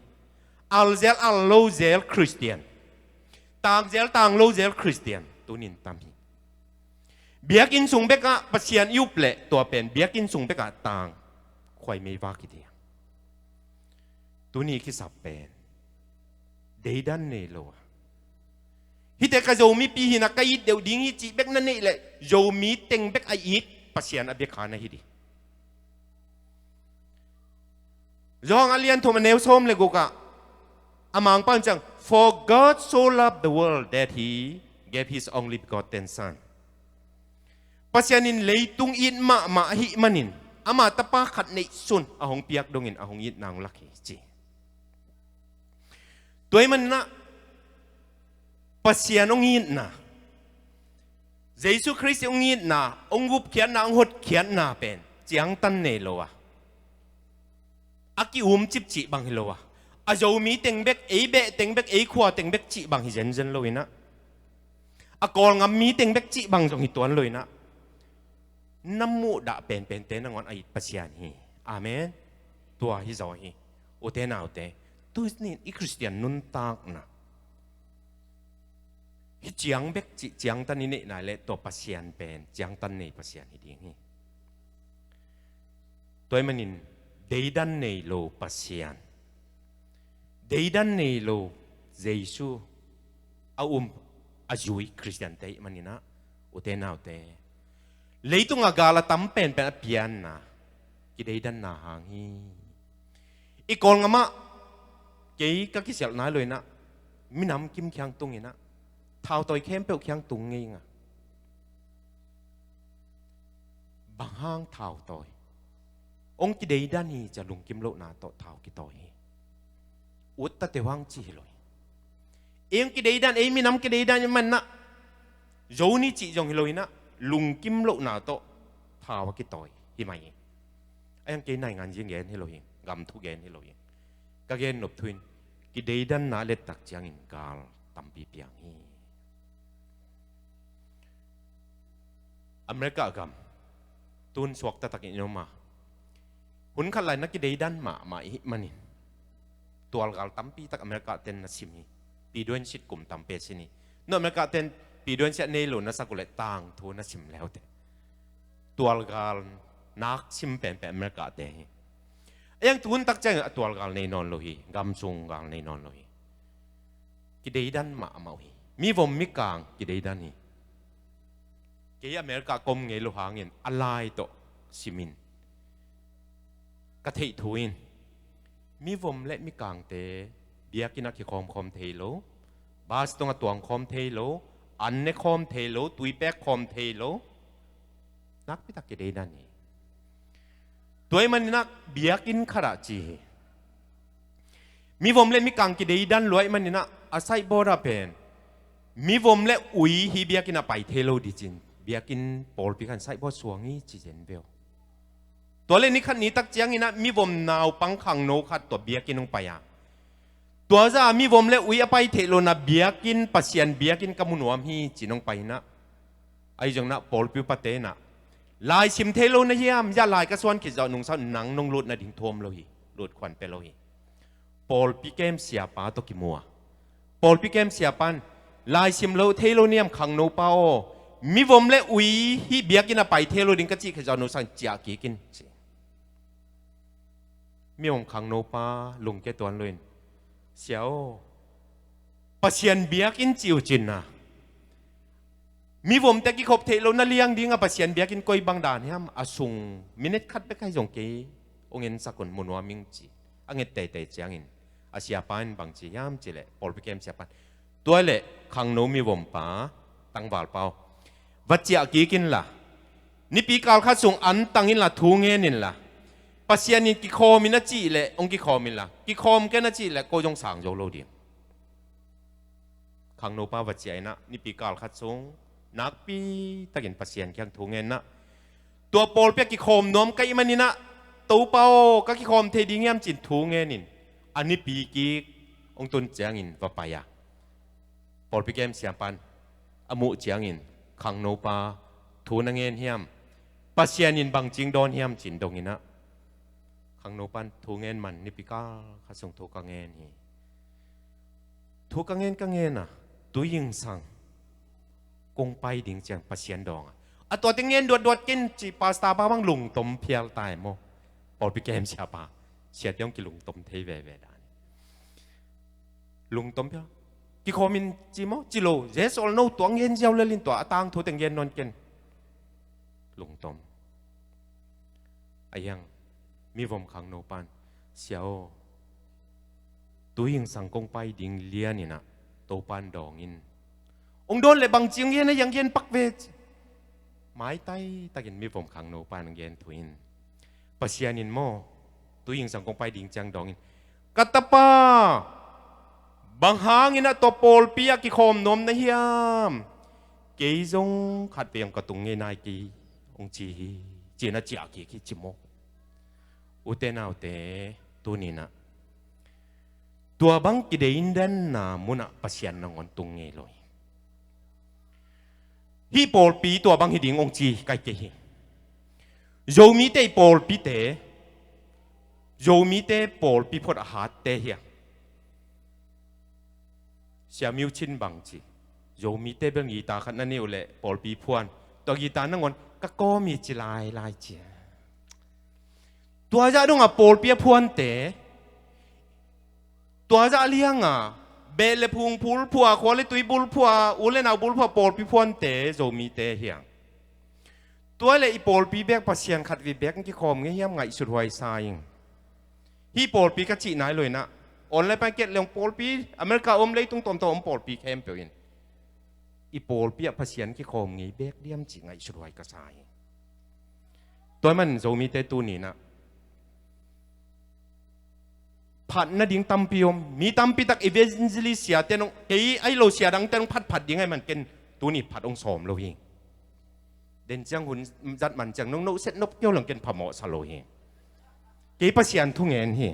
Al zel al lo zel Khristian, tang zel tang lo zel Khristian tuni-in tam hi. Biakinn sung bekah Pasian i up leh tua pen biakinn sung bekah tang khuaimei vak hi ding. Tuni kisap pen deidan nei lo a, hihte ka Zomipi hi-in ah ka it deuh ding hi cih bek na neih leh Zomi teng bek a it Pasian a biakna hi ding. Johan a lian thum a neu sawm le gukah a Mangpau in ciang, "For God so loved the world that he gave his only begotten Son." Pasian in leitung it mahmah ahih manin ama tapa khat neihsun a hong piak dongin a hong itna hong lak hi ci. Tua ahih manin ah Pasian hong itna, Jesu Khrist hong itna, hong gupkhiatna, hong hotkhiatna pen ciangtan nei lo a, a ki-umcip cih bang hi lo a, a Zomi teng bek, ei beh teng bek, ei khua teng bek cih bang hi zenzen lo-in ah, a Kawlngam mi teng bek cih bang zong hi tuan lo-in ah, na muhdah penpente nangawn a it Pasian hi. Amen. Tua hi zaw hi. Ute naute, tuni-in i Khristian nuntakna hih ciang bek cih ciangtan i neih nai leh tua Pasian pen ciangtan nei Pasian hi ding hi. Tua ahih manin deidan nei lo Pasian, deidan nei lo Jesu a um a zui Khristiante ahih manin ah, ute naute, leitungah gal a tam penpen a pianna kideidanna hang hi. I Kawlngam ah kei ka kisialh nai lo-in ah minam kim khiang tung-in ah thautawi khempeuh khiang tung ngei ing a, bang hang thautawi? Hong kideidan hi ci-a lungkim lohna tawh thau kitawi hi. Utta teuh hang ci hi lo hi. Ei hong kideidan, ei minam kideidan ahih manin ah, zo ni cih zong hi lo-in ah, lungkim lohna tawh thau a kitawi hi mai hi. A hiang kei naingan zing gen hi lo hi, gam thu gen hi lo hi. Ka gen nop thu in kideidanna a lettak ciangin gal tampi piang hi. America gam tun suak taktakin in om a, hun khat lai na kideidan mahmah ahih manin tualgal tampi tak America ten na sim hi. Piduan sit kum tam pe sin hi. No America ten piduan sit a nei lo na sak uh leh tangthu na sim leuteh tualgal nak sim penpen America te hi. A hiang tuhun tak ciangin a tualgal nei nawn lo hi, gam sung gal nei nawn lo hi. Kideidan mahmah uh hi. Mivom mikang kideidan hi. Kei America ka om ngei lo hangin a lai tawh simin ka theih thu in mivom le mikangte biakinn ah kikhawmkhawm thei lo, bus tungah tuangkhawm thei lo, an nekhawm thei lo, tui pekkhawm thei lo. Nakpitak kideidan hi. Tua ahih manin ah biakinn khatah ci hi. Mivom le mikang kideidan lua ahih manin ah a signboard ah pen mivom le ui hi biakinn ah pai thei lo ding ci-in biakinn pawlpi khan signboard suang hi ci zen ve uh. Tua le ni khat ni tak ciangin ah mivom naupang khangno khat tua biakinn hong pai a, tua zah mivom le ui a pai theih lohna biakinn, Pasian biakinn ka mu nuam hi ci-in hong pai in ah, ahi zongin ah pawlpi upate in ah, lai sim thei lo na hiam, zah lai ka suan khit zawh nungsa un, nang nong lut nading thu om lo hi. lut khuan pia lo hi. Pawlpi kem siapa tawh kimu a, pawlpi kem siapa in, laisim lo thei lo niam khangnopa aw, mivom le ui hih biakinn a pai thei lo ding ka cih khit zawh a, no sang ciah kik in ci. Mivom khangnopa lungkia tuan lo in, sia aw, Pasian biakinn ci uh cin a, mivomte kikhop theih loh na liang ding a Pasian biakinn koi bang dan hiam, a sung minute khat bek ahi zong kei hong ensak un, mu nuam ing ci. A nget teitei ciangin a siapa in bang ci hiam cih leh, pawlpi kem siapa in, tua leh khangno mivompa, tangvalpa aw, va ciah kik inla, nipi kal khat sung antang inla, thu ngen inla, Pasian in kikhawm in a cih leh hong kikhawm inla, kikhawm ken a cih leh ko zong sang zo lo ding. Khangnopa va ciah in ah, nipi kal khat sung nakpi takin Pasian kiang thu ngen in ah, tua pawlpi ah kikhawm nuam ka hih manin ah, Topa aw, ka kikhawm thei ding hiam cin thu ngen in, a nipi kik hong tun ciangin va pai a, pawlpi kem siapa in a muh ciangin, khangnopa, thu na ngen hiam, Pasian in bangci hong dawn hiam cin dong in ah, khangnopa in thu ngen man, nipi kal khat sung thu ka ngen hi. Thu ka ngen, ka ngen a, Tuiyingsang kong pai ding ciang Pasian dawng a, a tuate ngen duatduat ken ci, pastor pa bang lungtom phial tai maw. Pawlpi kem siapa, siate hong kilungtom thei veve dan. Lungtom phial. Kikhawm in ci maw, ci lo, Jesu ol no, tua ngen ziau lel in, tua a tangthute ngen nawn ken. Lungtom. A hiang, mivom khangnopa in, sia aw, Tuiyingsang kong pai ding lian in ah, Topa in dawng in. Hong dawn leh bangci hong gen a, hiang gen pak ve ci. Maitai takin mivom khangnopa in hong gen thu in, Pasian in maw, Tuiyingsang kong pai ding ciang dawng in, ka tapa, bang hangin ah tua pawlpi ah kikhawm nuam na hiam? Kei zong khatvei hong ka tung ngei nai kei, hong ci hi, ci-in a ciah kik hi ci maw. Ute naute, tuni in ah, tua bang kideidanna mun ah Pasian nangawn tung ngei lo hi. Hih pawlpi tua bang hi ding hong ci kai kei hi. Zomite i pawlpite, Zomite pawlpi phuat a hatte hi a. Sia Miu Chin bang ci, Zomite bel guitar khat na neih uh leh pawlpi phuan, tua guitar nangawn ka kawm hi ci lailai ci a. Tua zah dong a pawlpi a phuante, tua zah liang a beh le phung bulphuh a, khua le tui bulphuh a, u le nau bulphuh a pawlpi phuante Zomite hi a. Tua leh i pawlpi bek Pasian khatvei bek hong kikhawm ngei hiam, ngaihsut huai sa ing. Hih pawlpi ka cih nai lo in ah, online pan kiat leng pawlpi, America om, leitung tuamtuam om pawlpi khempeuh in, i pawlpi ah Pasian kikhawm ngei bek diam cih ngaihsut huai ka sa hi. Tua ahih manin Zomite tuni in ah, phat nading tampi om. Mi tampi tak evangelist siate nong, kei ahi lo sia dangte nong phatphat ding ahih man ken tuni phat hong sawm lo hi. Den ciang hun zat man ciang nong nohset nop kio lang ken phamawh sa lo hi. Kei Pasian thu ngen hi.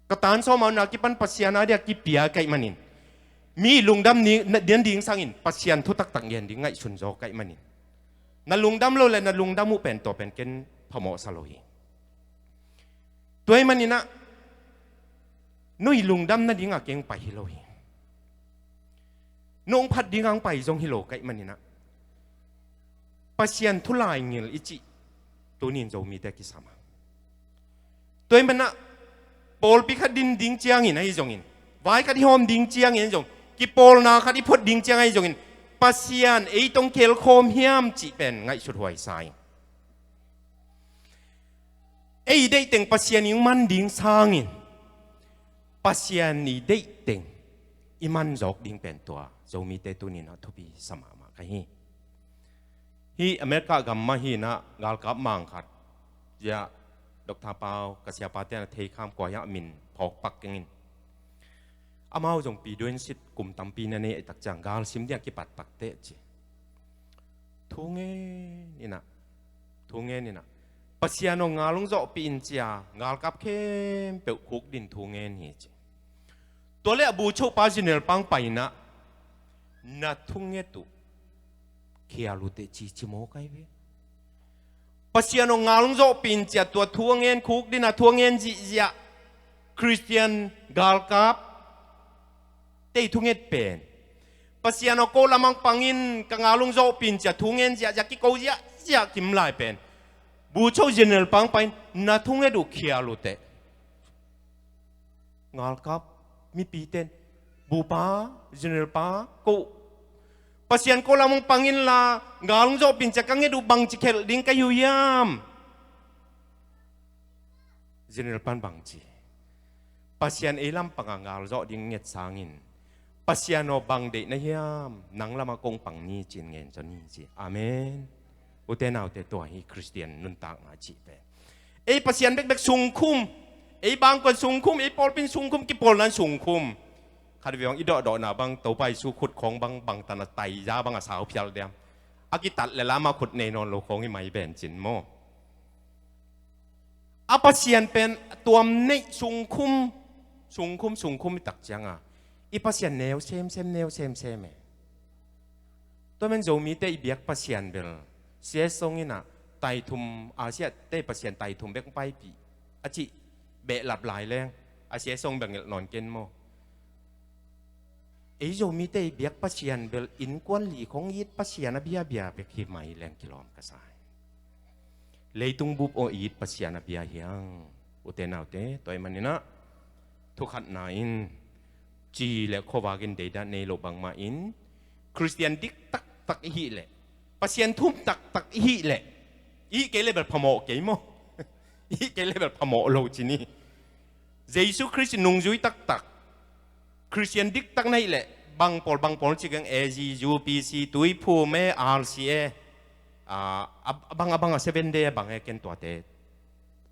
Ka tan sawm a na kipan Pasian a dia kipia ka hih manin, mi lungdam ni, na, dian ding sangin Pasian thu taktak ngen ding ngaihsun zaw ka hih manin, na lungdam lo le na lungdam uh pen tua pen ken phamawh sa lo hi. Tua ahih manin ah, nui lungdam nading a keng pai hi lo hi. Nong phat ding ang pai zong hi lo ka hih manin ah, Pasian thu laingil i cih tunin Zomite kisam a. Tua ahih manin ah, pawlpi khat din ding ciangin ahi zongin, vai khat i hawm ding ciangin ahi zong, kipawlna khat i phuat ding ciang ahi zongin, Pasian ei tawh hong khelkhawm hiam cih pen ngaihsut huai sa ing. Ei deih teng Pasian in hong man ding sangin, Pasian i deih teng i man zawk ding pen tua Zomite tunin ah thupi sa mahmah ka hi. Hih America gam mah hi in ah, galkap mang khat, zia Doctor Pau, ka siapate na thei kham, kua hiah min phawk pak keng in. Amau zong pi duensit kum tampi na nei a, i tak ciang galsim ding a kipat pak teh ci. Thu ngen in ah, thu ngen in ah, Pasian aw, ngal hong zawhpih in ci a, galkap khempeuh khukdin thu ngen hi ci. Tua leh a buchopa General pang pai in ah, na thunget uh khial uh teh ci, ci mawk ahi ve. Pasian aw, ngal hong zawhpih in ci-a tua thu a ngen khuk ding a, thu a ngen zihziah Khristian galkap tei thunget pen, Pasian aw, ko lamang pangin ka ngal hong zawhpih in ci-a thu ngen ziahziah, kiko ziahziah kim lai pen, bucho general pang pain na thunget uh khial uh teh. Ngalkap mipi ten, bupa, general pa, ko, Pasian ko lamang pangin la, ngal hong zawhpih in ci-a ka nget uh bangci khelh ding ka hi uh hiam? General pan bangci, Pasian ei lam panga ngal zawh ding nget sangin, Pasian aw, bang deih na hiam, nang lama kong pang ni, ci-in ngen zaw ni ci. Amen. Ute naute, tua hi Khristian nuntakna cih pen. Ei Pasian bekbek sungkhum, ei bangkuan sungkhum, ei pawlpin sungkhum, kipawlnan sungkhum. Khat vei hong i dawhdawhna bang, Topa Jesu khut khawng bang, bangtan a taiza bang a sau phial diam? A kitat le lama khut nei nawn lo khawng i mai bencin maw? A Pasian pen tuam neih sungkhum, sungkhum, sungkhum i tak cianga, i Pasian neu semsem, neu semsem e. Tua men Zomite i biak Pasian bel, C S Song in a, taithum, a siate Pasian taithum bek paipih a cih behlap lai leng, a C S Song bek ngelh nawn ken maw? Ei Zomite i biak Pasian bel innkuan li khong it Pasian a biabia bek hi mai leng kilawm ka sa hi. Leitung bup aw it Pasian a bia hiang. Ute naute, tua ahih maninah, thukhatna in, ci le khuavak in deidan nei lo bangmah in, Khristian dik taktak i hih leh, Pasian thum taktak i hih leh, i hih kei leh bel phamawh kei maw? I hih kei leh bel phamawh lo ci ni. Jesu Khrist nungzui taktak, Khristian diktak na hih leh, bang pawl, bang pawl ci keng, A G U, P C, Tuiphum e, R C A, a, a bang, a bang a Seven Day a bang e, ken tuate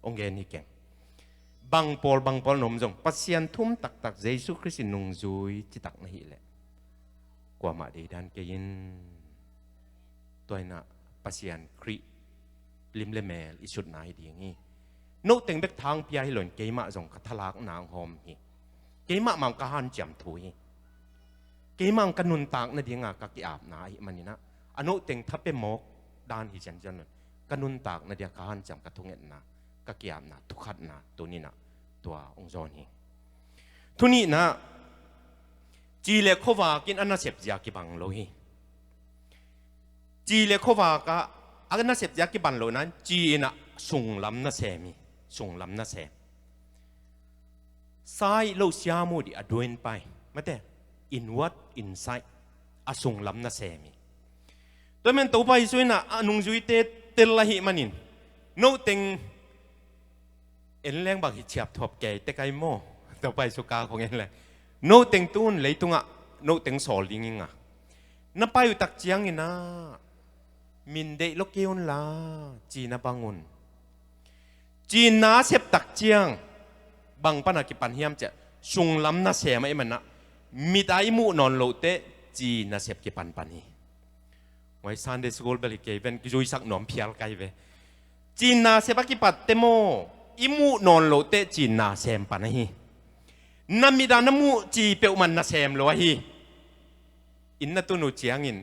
hong gen hi keng. Bang pawl, bang pawl na om zong, Pasian thum taktak, Jesu Khrist nungzui citak na hih leh, kuamah deidan kei in. Tua inah Pasian Khrih lim le mel i sutna hi ding hi. Note teng bek thang pia hi loin keimah zong ka thalakna hong hawm hi. Keimah mah ka hanciam thu hi. Keimah ka nuntak nadinga ka ki-apna ahih maninah, a note teng tha pia mawk dan hi ciancan loin, ka nuntak nadia ka hanciam, ka thungetna, ka ki-apna, thukhatna tuninah tua hong zawn hi. Thunihna, ci le khuavak in a nasep zia kibang lo hi. Ci le khuavak ah a nasep zia kiban lo nan, ci inah sunglam nasem hi. Sunglam nasem. Sai lo siam uh dih a duin pai. Mate, inward, inside. A sunglam nasem hi. Tua men Topa Jesu inah a nungzuite tel ahih manin, note teng en leng bang hi ciapthuap kei te kai maw? Topa Jesu ka khong en leng, note teng tun leitungah note teng sawl ding inga, na pai uh tak cianginah, min deih lo kei unla, cina bang un. Cina sep tak ciang bang pana kipan hiam ciah, sunglam nasem ahih manah, mit a i muh nawn loh teh cina sep kipanpan hi. Ngai Sunday school bel hi kei ven, kizuisak nuam phial kai ve. Cina sep a kipat te maw, i muh nawn loh teh cina sem pan ahi. Na mit a na muh ci peuhmah nasem lo ahi. Inn na tun uh ciangin,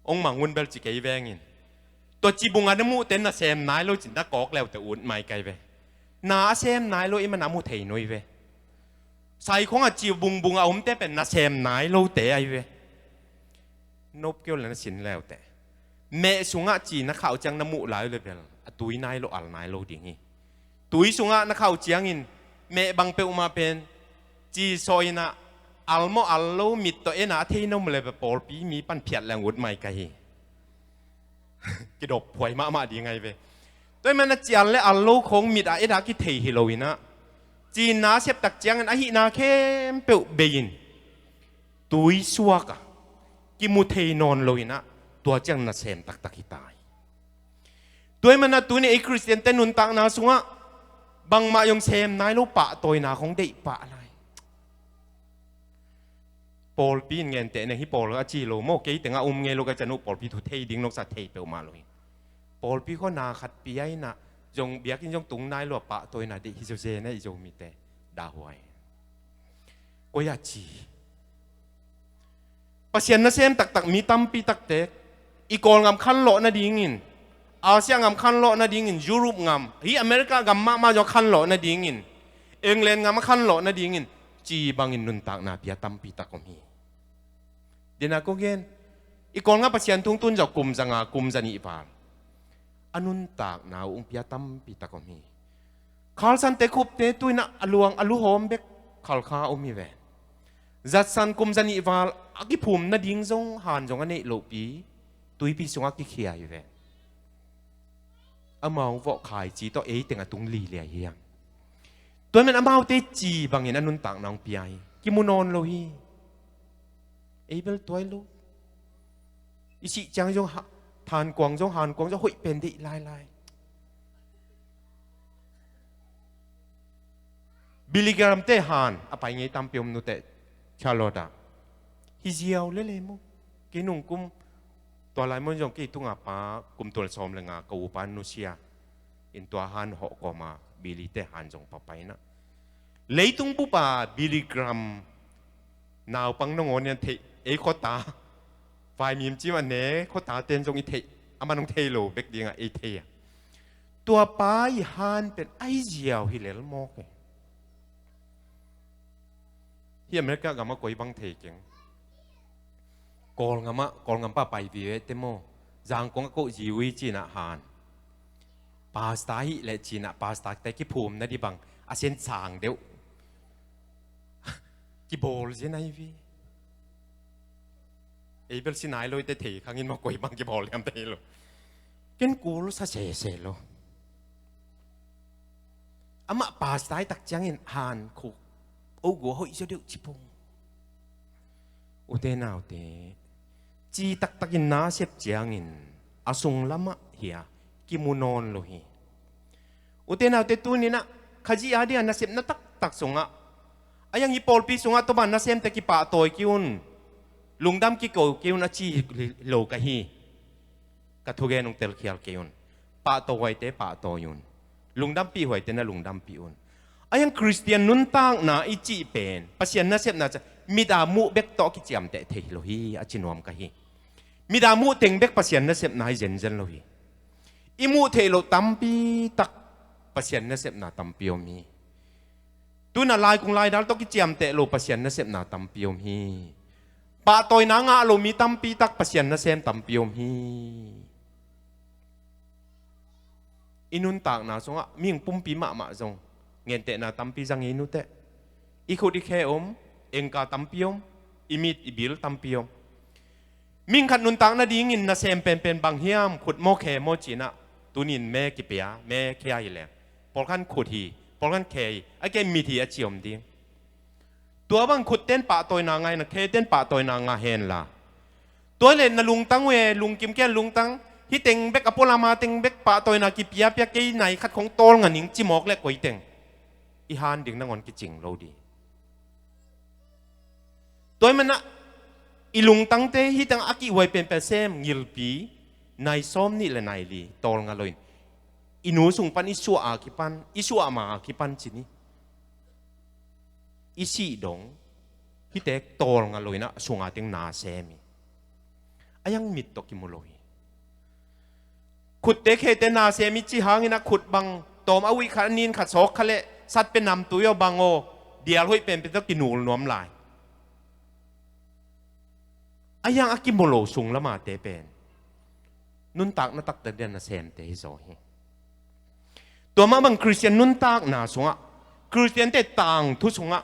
ong mangun bel ci kei vengin, tua cibung a na muhte nasem nai lo cin na kawk leute ut mai kai ve. Na a sem nai lo i man a mu thei nui ve. Saikhong a cibungbung a omte pen nasem nai lote ai ve. Nop keu le na sin leute. Meh sungah ci na khauh ciang na muh lai le bel a tui nai lo, al nai lo ding hi. Tui sungah na khauh ciangin meh bang peuhmah pen ci sawh inah, al maw al lo mit tawh ena a thei na um le bel pawlpi mi pan phiat leng ut mai ka hi. Kidop phuai mahmah ding ai ve. Tua i man a cial le al lo khong mit a eda kithei hi lo inah, cina sep tak ciangin ahihna khempeuh bei in, tui suak a kimu thei nawn lo inah, tua ciang nasem taktak hi ta hi. Tua i man a tuni ei Khristiante nuntakna sungah bangmah zong sem nai lo, pahtawina khong deih pah lai. Pawlpi in ngenteh ne hi, pawl a ci lo maw, kei tengah um ngei lo ka can uh, pawlpi thu thei ding noksa thei peuhmah lo hi. Pawlpi khua na khat pia inah zong biakinn zong tung nai lo a pahtawina deih hi zo zen a i Zomite. Dahhuai. Koi a ci. Pasian nasem taktak mi tampi takte I Kawlgam khanlawh nadingin, Asia gam khanlawh nadingin, Europe gam, hih America gam mahmah zong khanlawh nadingin, England gam a khanlawh nadingin, ci bangin nuntakna pia tampi tak om hi. Dena ko gen, i Kawlgam Pasian thu tun zong kum zanga, kum zanih val a nuntakna uh hong pia tampi tak om hi. Khalsante khupte tu-in ah a luang a luhawm bek Khalkha om hi ve. Zatsan kum zanih val a kiphum nading zong han zong a neih lohpi tuipi sungah kikhia hi ve. Amau vawh khaici tawh ei teng a tung liliai hi hang. Tua man amaute ci bangin a nuntakna hong pia hi. Kimu nawn lo hi. Ei bel tuai lo. I sih ciang zong ha-, thankuang zong, hankuang zong hoih pen deih lailai. Billy Graham te han a pai ngei tampi om nuteh Charlotte ah. Hi ziau lele maw. Kei nung kum, tua lai mun zong kei tunga pa kum tul sawm le nga ka upa nusia in tua han hawh kawma Billy te han zong papaina. Leitung bupa Billy Graham naupang nangawn in a theih, ei khuata, vaimim cim a ne khuata ten zong i theih, a man hong thei lo bek dingah ei thei a. Tua pa i han pen a hi ziau hi lel mawk e. Hi America gam a koi bang thei keng. Kawlgam ah, Kawlgam pa pai vive te maw. Zangkong a koh zi ui cinah han. Pasta hih leh cinah pasta te kiphum na di bang a sen sang deuh. Kibawl zen ahi vi. Ei bel Sinai loi te thei khangin maw koi bang kibawl liam te hi lo. Ken kul sa sese lo. Amah pasta hi tak ciangin han khuk. O gua hoih zo deuh cipung. Ute naute, ci taktakin na sep ciangin a sung lamah hia kimu nawn lo hi. Ute naute tuninah Khazih a dia nasepna taktak sungah a yang i pawlpi sungah tawban nasemte kipahtawi kei un. Lungdam kiko kei un a ci lo ka hi. Ka thugen hong telkhial kei un. Pahtawi huaite pahtawi un. Lungdampih huaite na lungdampih un. A yang Khristian nuntakna i cih pen Pasian nasepna ca mit a muh bek tawh kiciamteh thei lo hi a ci nuam ka hi. Mit a muh teng bek Pasian nasepna hi zenzen lo hi. I muh theih loh tampi tak Pasian nasepna tampi om hi. Tuna laikung laidal tawh kiciamteh lo Pasian nasepna tampi om hi. Pahtawina ngah lo mi tampi tak Pasian nasem tampi om hi. I nuntakna sungah mihing pumpi mahmah zong ngentehna tampi zang i nuteh. I khut i khe om, engka tampi om, i mit i bil tampi om. Mihing khat nuntak nadingin nasem penpen bang hiam, khut maw khe maw cinah tunin me kipia, me khia hi leng. Pawlkhan khut hi, pawlkhan khe hi, a kei mit hi a ci om ding. Tua bang khut ten pahtawina ngaina, khe ten pahtawina nga henla. Tua le na lungtang uh e, lungkim ken lungtang, hi teng bek a pualama teng bek pahtawina kipiapia kei nai khat khong tawl nganing cimawk le koi teng. I han ding nangawn kicing lo di. Tua hi manah i lungtangte hi teng a kihhuai penpen sem ngilpi nai sawm nih le nai li tawl nga loin i nu sung pan i suah a kipan, i suah ma a kipan cini. I sih dong hite tawl nga loinah sunga teng na sem hi. A yang mit tawh kimu lo hi. Khutte khete na sem i ci hangin a khut bang tawm a uih khat a nin khat sawk kha leh sat pe namtui aw bang aw dial hoih penpen tawh kinul nuam lai. A yang a kimu lo sung lamate pen nuntakna taktak dia nasemte hi zaw hi. Tua mah bang Khristian nuntakna sungah, Khristiante tangthu sungah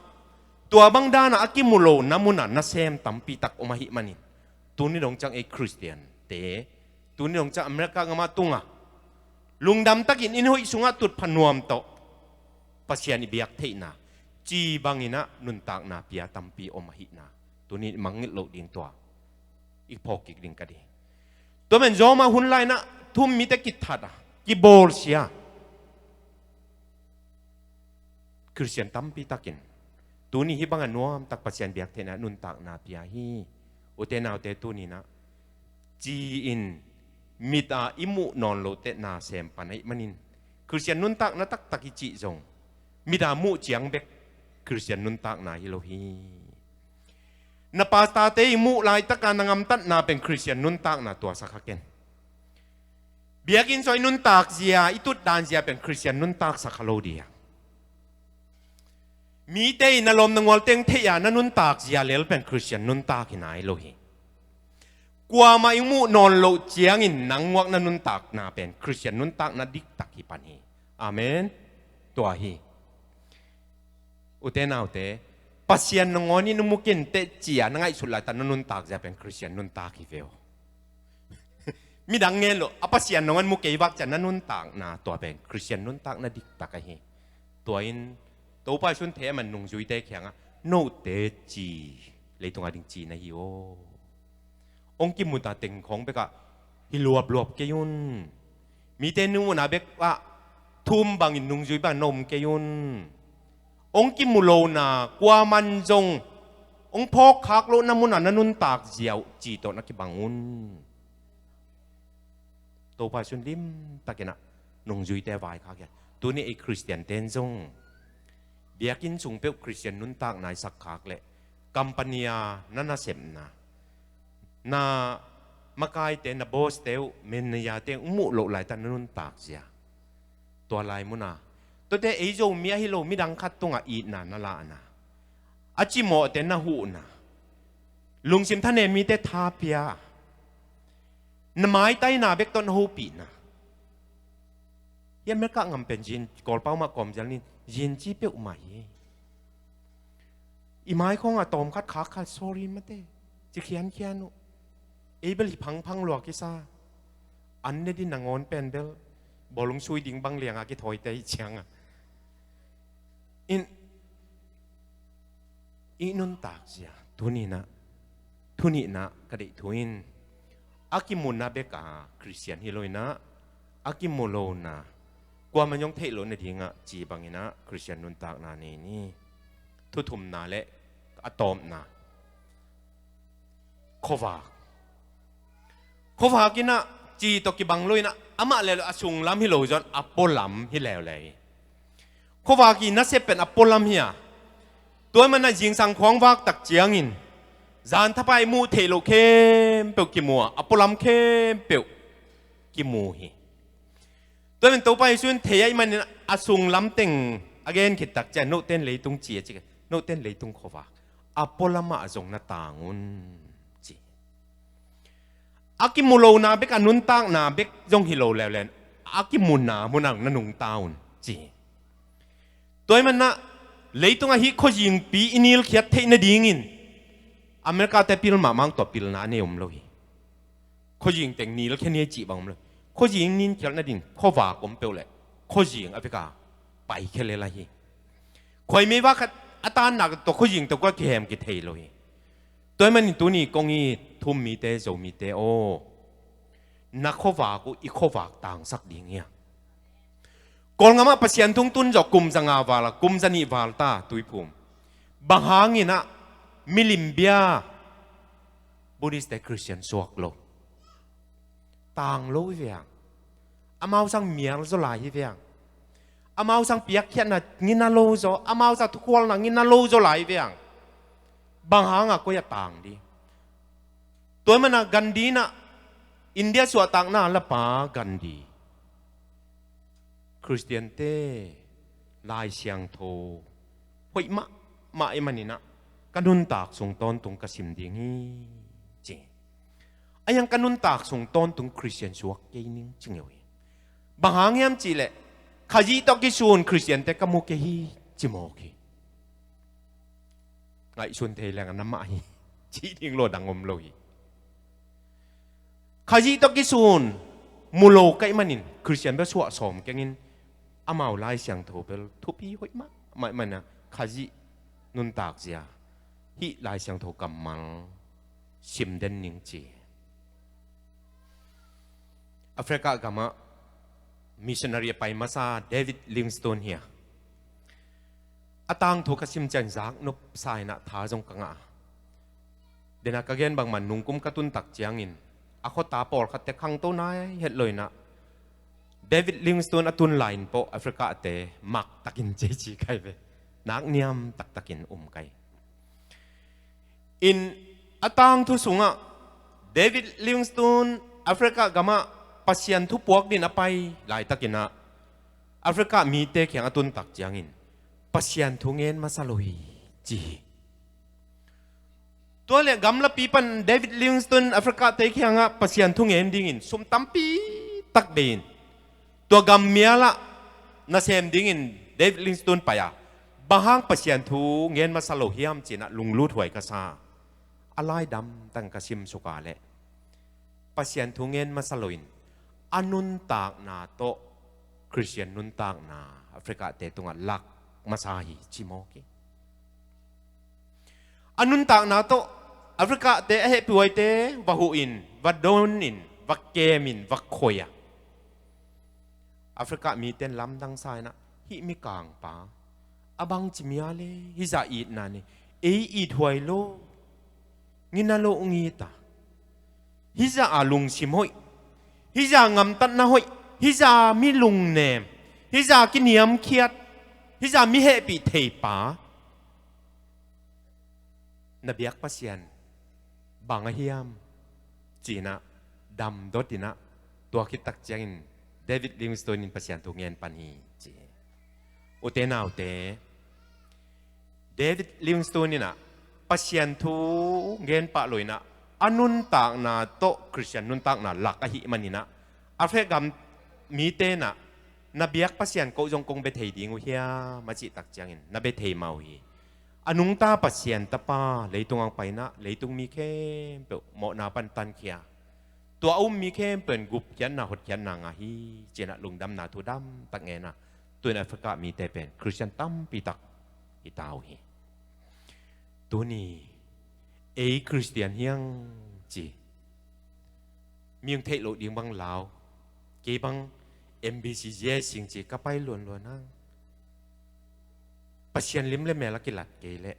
tua bang dana a kimu lo na muna nasem tampi tak om ahih manin tuni dong ciang ei Khristiante, tuni dong ciang America gama tunga lungdam takin inn hoih sungah tutpha nuam tawh Pasian i biak theihna ci banginah nuntakna pia tampi om ahihna tuni i mangngilh loh ding tua i phawk kik ding ka di. Tua men zawma hun lainah thum mite kithat a kibawlsia Khristian tampi takin tuni hih banga nuamtak Pasian biak theihna nuntakna pia hi. Ute naute tuninah ci-in mit a i muh nawn lote nasem pan ahih manin Khristian nuntakna taktak i cih zong mit a muh ciang bek Khristian nuntakna hi lo hi. Na pastor-te i muh laitaka na gamtatna pen Khristian nuntakna tuaksak kha ken. Biakinn sung i nuntak zia, i tutdan zia pen Khristian nuntaksak kha lo dia. Mite in na lawm na gual teng theih a na nuntak zia lel pen Khristian nuntak hi nai lo hi. Kuamah i muh nawn loh ciangin nang muak na nuntakna pen Khristian nuntakna diktak hi pan hi. Amen. Tua hi. Ute naute, Pasian nangawn in mukin teh cia na ngaihsut laitaka na nuntak zia pen Khristian nuntak hi ve aw. Midang ngen lo, a Pasian nangawn mu kei vak cia na nuntakna tua pen Khristian nuntakna diktak ahi. Tua in Topa Jesu'n thei a man nungzuite kiangah, note ci, leitung a ding ci na hi aw. Hong kimuta teng khawng bekah hi luapluap kei un. Mite nungmuhna bekah thum bangin nungzui bang na om kei un. Hong kimu lona kuaman zong hong phawk khak lohna munah na nuntak zia uh ci tawh na kibang un. Topa Jesu'n limtakin ah nungzuite vaikhak hi a. Tuni ei Khristiante in zong biakinn sung peuh Khristian nuntakna i sak khak leh, company-a na nasepna, na makaite, na boss-te uh, manager-te uh muh loh laitaka na nuntak zia. Tua lai muna, tuate ei Zomi ahi lo midang khat tungah itna na lahna, a cimawhte na huhna, lungsim thanem mite thapia, na maitaina bek tawh na hopihna. Hih America gam pen zin, Kawlpau mah kawmzel ni, zin ci peuhmah hi. I mai khawngah tawmkhat khak khat, sorry mate, ci khiankhian uh. Ei bel hi phangphang lua kisa. An ne din nangawn pen bel bawlung sui ding bang lianga kithawite i cianga. In i nuntak zia, tuninah, tuninah ka deih thu in, a kimuna beka Khristian hi loinah, a kimu lona, kuaman zong theih loh nadingah ci banginah Khristian nuntakna nei ni. Thuthumna le a tawpna, khuavak. Khuavak inah ci tawh kibang loinah, amah leuleu a sunglam hi lo zong a pualam hi leuleu hi. Khuavak i nasep pen a pualam hi a. Tua manah zingsang khuang vak tak ciangin zan thapai muh theih loh khempeuh kimu a, a pualam khempeuh kimu hi. Tua pen Topa Jesu'n thei ahih manin a sunglam teng a gen khit tak ciang, note'n leitung ci a ci, note'n leitung khuavak, a pualamah zong na tang un ci. A kimu lona bek, a nuntakna bek zong hi lo leuleu in, a kimuna munah na nungta un ci. Tua ahih manah leitungah hih khuazingpi i nilkhiat theih nadingin America-te pil mahmah, tua pilna a nei om lo hi. Khuazing teng nilkhia ni a cih bang om lo. Khuazing ninkhialh nading khuavak om peuh leh khuazing a veka paikhia lel ahi. Khuaimei vak khat a tannak tawh khuazing tawh kua kihem kithei lo hi. Tua ahih manin tuni kong it thum mite, Zomite aw, na khuavak uh i khuavak tangsak ding hi a. Kawlgamah Pasian thu tun zawh kum zanga val a, kum zanih val ta Tuiphum. Bang hanginah milim bia Buddhist-te Khristian suak lo, tang lo hi ve ang. Amau sang mial zaw lai hi ve ang. Amau sang piakkhiatna ngina lo zaw, amau sang thukhualna ngina lo zaw lai hi ve ang. Bang hanga koi a tang ding? Tua manah Gandhi inah India suahtakna a lapa Gandhi, Khristiante Lai Siangtho hoih mahmah ahih maninah ka nuntak sung tawntung ka sim ding hi ci. A hiang ka nuntak sung tawntung Khristian suak kei ning ci ngeu hi. Bang hang hiam cihleh Khazih tawh kisun Khristiante ka mu kei hi ci mawk hi. Ngaihsun thei leng a na mah hi. Cih ding lo dang om lo hi. Khazih tawh kisun mu lo ka hih manin Khristian bel suah sawm kengin amau Lai Siangtho bel thupi hoih mahmah ahih manin Khazih nuntak zia hih Lai Siangtho kammal sim den ning ci. Africa gamah missionary a pai masa David Livingstone hi a, a tangthu ka sim ciang zaknop sa inah tha zong ka ngah a. Dena ka gen bangmah nungkum ka tun tak ciangin a khuata pawlkhatte khangto nai het lo inah David Livingstone a tun lai-in pawh Africa-te maktakin ceici kai ve. Nak niam taktakin um kai. In a tangthu sungah David Livingstone Africa gamah Pasian thu puak din a pai laitakinah Africa mite kiang a tuntak ciangin Pasian thu ngen masa lo hi ci hi. Tua le gamlapi pan David Livingstone Africa te kiangah Pasian thu ngen dingin sum tampi tak bei in tua gammialah nasem dingin David Livingstone pai a, bang hang Pasian thu ngen masa lo hiam cinah lunglut huai ka sa. A laidam tang ka simsuka leh Pasian thu ngen masa loin a nuntakna tawh Khristian nuntakna Africa te tungah lak masa hi ci mawk hi. A nuntakna tawh Africa te a hehpih huaite va huhin, va donin, va kemin, va khoi a, Africa miten lamdang sa inah hih mikangpa a bangci mia le hizah itna ni, ei it huai lo, ngina lo ngita, hizah a lungsim hoih, hizah ngamtatna hoih, hizah mi lungnem, hizah kiniamkhiat, hizah mi hehpih theipa na biak Pasian bang a hiam cinah damdot inah tua khittak ciangin David Livingstone in Pasian thu ngen pan hi ci hi. Ute naute, David Livingstone inah Pasian thu ngen pah lo inah a nuntakna tawh Khristian nuntakna lak ahih maninah a fek gam mite inah na biak Pasian ko zong kong bia thei ding uh hiam a cihtak ciangin na bia thei mah uh hi. A nungta Pasian tapa leitung ang painah leitung mi khempeuh mawhna pan tankhia, tua a um mi khempeuh in gupkhiatna hotkhiatna ngah hi cinah lungdamna thu damtak ngenah tuin Africa mite pen Khristian tampitak hi ta uh hi. Tuni ei Khristian hiang ci, mi hong theih loh ding bang lau, kei bang M B C J sing ci ka pai luanluan hang. Pasian lim le mel a kilat kei leh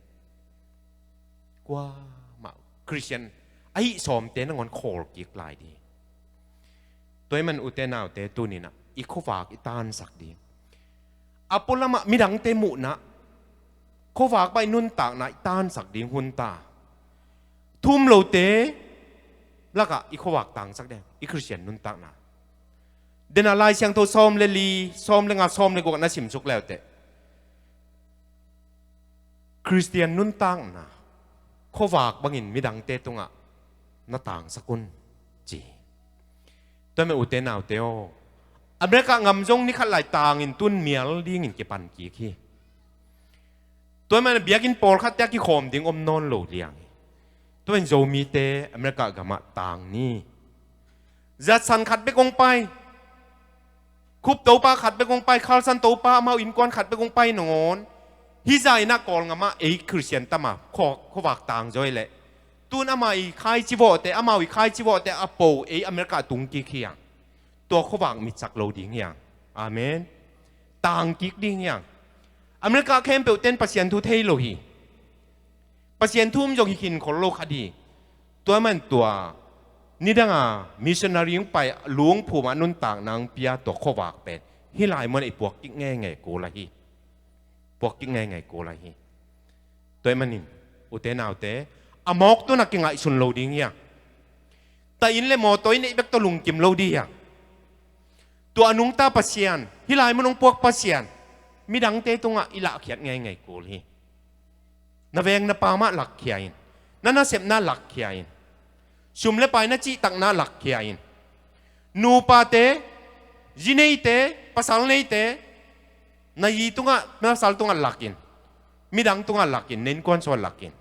kuamah Khristian ahi sawmte nangawn khawl kik lai ding. Tua ahih man ute naute tuninah i khuavak i tansak ding. A pualamah midangte muhna khuavak bang i nuntakna i tansak ding hun ta. Thum lote lakah i khuavak tangsak ding i Khristian nuntakna. Denah Lai Siangtho sawm le li, sawm le nga, sawm le guk na simsuk leuteh Khristian nuntakna khuavak bangin midangte tungah na tangsak un ci. Tua meh ute naute aw, America ngam zong ni khat lai tangin tun mial dingin kipan kik hi. Tua meh biakinn pawlkhatte a kikhawm ding om nawn lo liang hi. Tua in Zomite America gamah tang ni. Zatsan khat bek hong pai, Khup Topa khat bek hong pai, Khalsan Topa amau innkuan khat bek hong pai nangawn hizah inah Kawlngamah ei Khristian tama khuavak tang zaw hi leh tun amau i khaici vawhte, amau i khaici vawhte a po ei America tung kik hiang. Tua khuavak mitsak lo ding hiang. Amen. Tang kik ding hiang. America khempeuh ten Pasian thu thei lo hi. Pasian thu um zong hi khin khol lo khat hi. Tua man tua nidanga missionary hong pai lungphumah nuntakna hong pia tua khuavak pen hih lai munah i puak kik ngeingei kul ahi. Puak kik ngeingei kul ahi. Tua ahih manin ute naute, a mawk tunah kingaihsun lo ding hiang. Taih inn le mawtaw i neih bek tawh lungkim lo ding hiang. Tua a nungta Pasian, hih lai mun hong puak Pasian midangte tungah i lahkhiat ngeingei kul hi. Na veng na pa mah lakkhia in, na nasepna lakkhia in, sum le pai na cihtakna lakkhia in, nupate, zi neite, pasal neite, na zi tungah, na pasal tungah lak in, midang tungah lak in, na innkuan sungah lak in.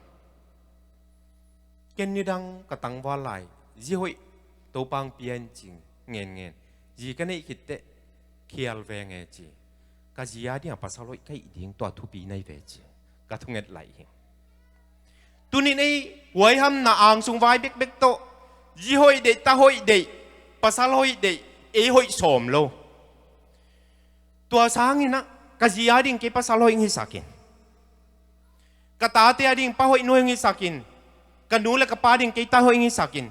Ken nidang ka tangval lai zi hoih Topa hong pia in cing ngenngen, zi ka neih khitteh khial veng e ci. Ka zi a dingah pasal hoih ka hih ding tua thupi na hi ve ci. Ka thunget laih hi. Tunin ei huaihamna angsung vai bekbek tawh zi hoih deih, ta hoih deih, pasal hoih deih, ei hoih sawm lo. Tua sanginah ka zi a ding kei pasal hoih hong hisak in, ka tate a ding pa hoih nu hoih hong hisak in, ka nu le ka pa ding kei ta hoih hong hisak in,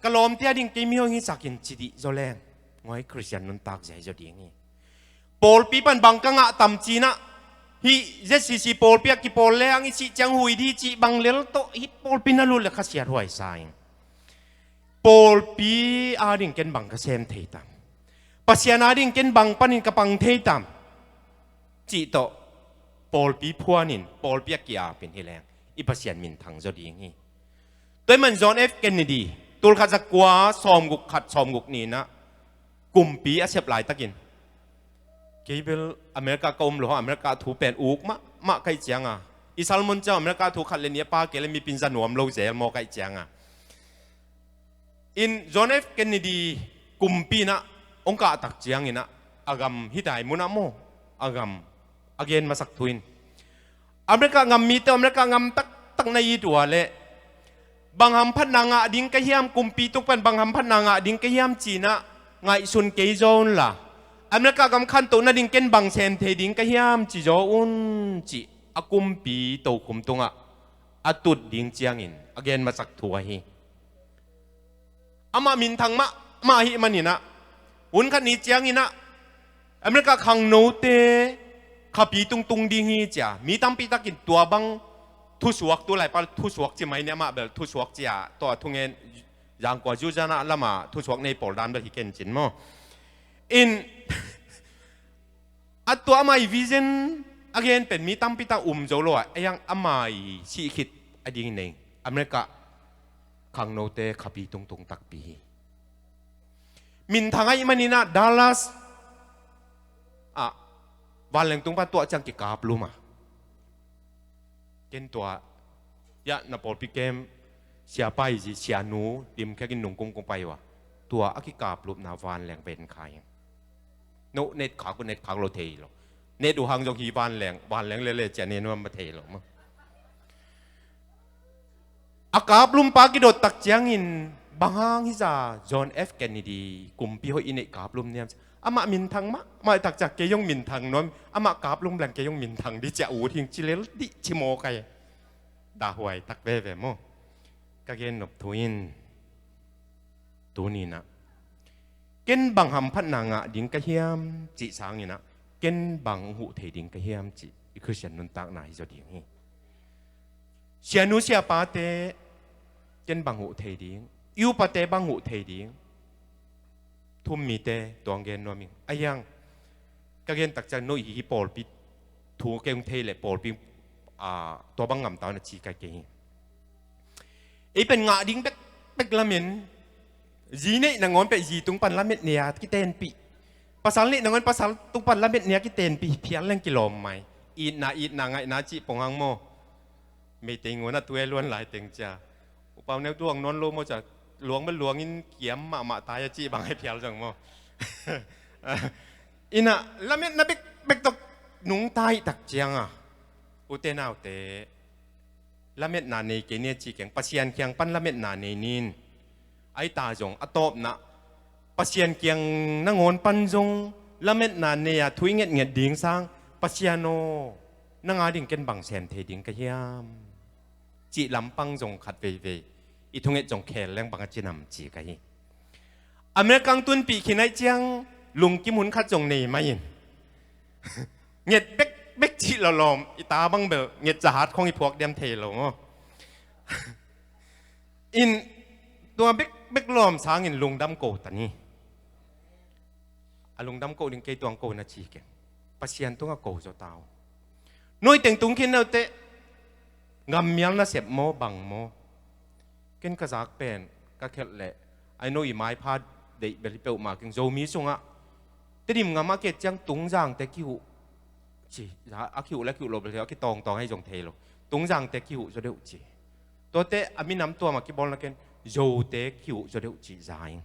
ka lawmte a ding kei mi hoih hong hisak in ci dih zaw leng, ngawi Khristian nuntak zia hi zaw ding hi. Pawlpi pan bang ka ngah tam cinah Hih Z C C pawlpi ah kipawl leng i sih ciang hui ding cih bang lel tawh hih pawlpi na lut le khasiat huai sa ing. Pawlpi ading ken bang ka sem thei tam? Pasian ading ken bang panin ka pang thei tam? Cih tawh pawlpi phuanin, pawlpi a ki-apin hi leng i Pasian minthang zaw ding hi. Tua ahih man John F Kennedy, tulkhat zakua sawmguk khat sawmguk ni-in ah kumpi a sep laitakin, kei bel America ka um lo, America thu pen uk mahmah ka hih cianga, i sermon ciang America thu khat le nih a pha kei le mipi'n za nuam lo zel maw ka hih cianga, in John F Kennedy kumpi in ah hong kah tak ciangin ah, a gam hih dai mun ah maw, a gam a gen masak thu in, America gam mite, America gam taktak na it uh leh, bang hamphatna ngah ding ka hiam, kumpi tung pan bang hamphatna ngah ding ka hiam ci-in ah ngaihsun kei zaw unla, America gam khantoh nading ken bang sem thei ding ka hiam ci zaw un, cih a kumpi tokhom tungah a tut ding ciangin a gen masak thu ahi. Amah minthang mahmah ahih manin ah, hun khat ni ciangin ah America khangnote khapi tungtung ding hi ci-a, mi tampi takin tua bang thusuak, tu laipa thusuak ci mai ni, amah bel thusuak ci-a, tua thungen Zangkua Zuzana lama thusuak nei pawl dan bel hi ken cin maw. In a tua amah i vision a gen pen mi tampi tak um zo lo a, a yang amah i sih khit a ding nei, America khangnote khapi tungtung takpi hi. Minthang ahih manin ah Dallas ah vanleng tung pan tuah ciang kikaplum a, ken tua, ya, na pawlpi kem siapa i zi sianu limkhekin nungkung kong pai uh a, tua a kikaplupna vanleng ven kha hi. No, net khak uh, net khak lo thei lo. Net uh hang zong hi vanleng, vanleng lele cian ne nuam ma thei lo maw. A kaplumpa kidot tak ciangin bang hang hi za John F Kennedy kumpi hoih i neih kaplum niam? Amah minthang mahmah tak ciang kei zong minthang nuam, amah kaplum leng kei zong minthang dih ci-a ut hing ci lel dih ci maw kai. Dahhuai tak veve maw. Ka gen nop thu in, tuni-in ah ken bang hamphatna ngah ding ka hiam cih sangin ah ken bang huh thei ding ka hiam cih i Khristian nuntakna hi zaw ding hi. Sianu siapate ken bang huh thei ding, i upate bang huh thei ding, thu um mite tua hong gen nuam ing. A hiang ka gen tak ciang no i hi pawlpi thu kei hong thei leh pawlpi, ah, tua bang ngam ta un a ci kai kei hi. Ei pen ngah ding bekbek lamen, zi neih nangawn peh zi tung pan lamet ne a kitenpih, pasal neih nangawn pasal tung pan lamet ne a kitenpih phial leng kilawm mai. Itna, itna, ngaihna cih pong hang maw. Meitei ngun a tu e luan lai teng cia, upau neu tuang nawn lo maw cia, luang bel luangin kiam mahmah tai a cih bang ai phial zong maw. Inah lametna bekbek tawh nungta ih tak cianga, ute naute, lametna nei kei ni a ci keng, Pasian kiang pan lametna nei nin. Aita zong a tawpna, Pasian kiang nangawn pan zong lametna nei a thu i ngetnget ding sang, Pasian aw, nang a ding ken bang sem thei ding ka hiam? Cih lampang zong khat veivei i thunget zong khel leng bang a cinam ci ka hi. America tunpih khin aih ciang lungkim hun khat zong nei mai in. Nget bekbek cih lawlawm, i ta bang bel nget cahat khong i phuak diam thei lo maw. In tua bekbek lawm sangin lungdam ko ta ni. A lungdam ko ding kei tuang ko na ci keng. Pasian tungah ko zaw ta uh. Noi teng tung khin naute, ngammial nasep maw bang maw. Ken ka zak pen ka khelh leh, ai no i maipha deih bel hi peuhmah keng, Zomi sungah Tedim ngam a ket ciang Tungzangte kihuh ci, a kihuh le kihuh lo bel hi a kitawngtawng ahi zong thei lo. Tungzangte kihuh zaw deuh ci. Tuate a minam tuam a kibawlna ken Zote kihuh zaw deuh ci za ing.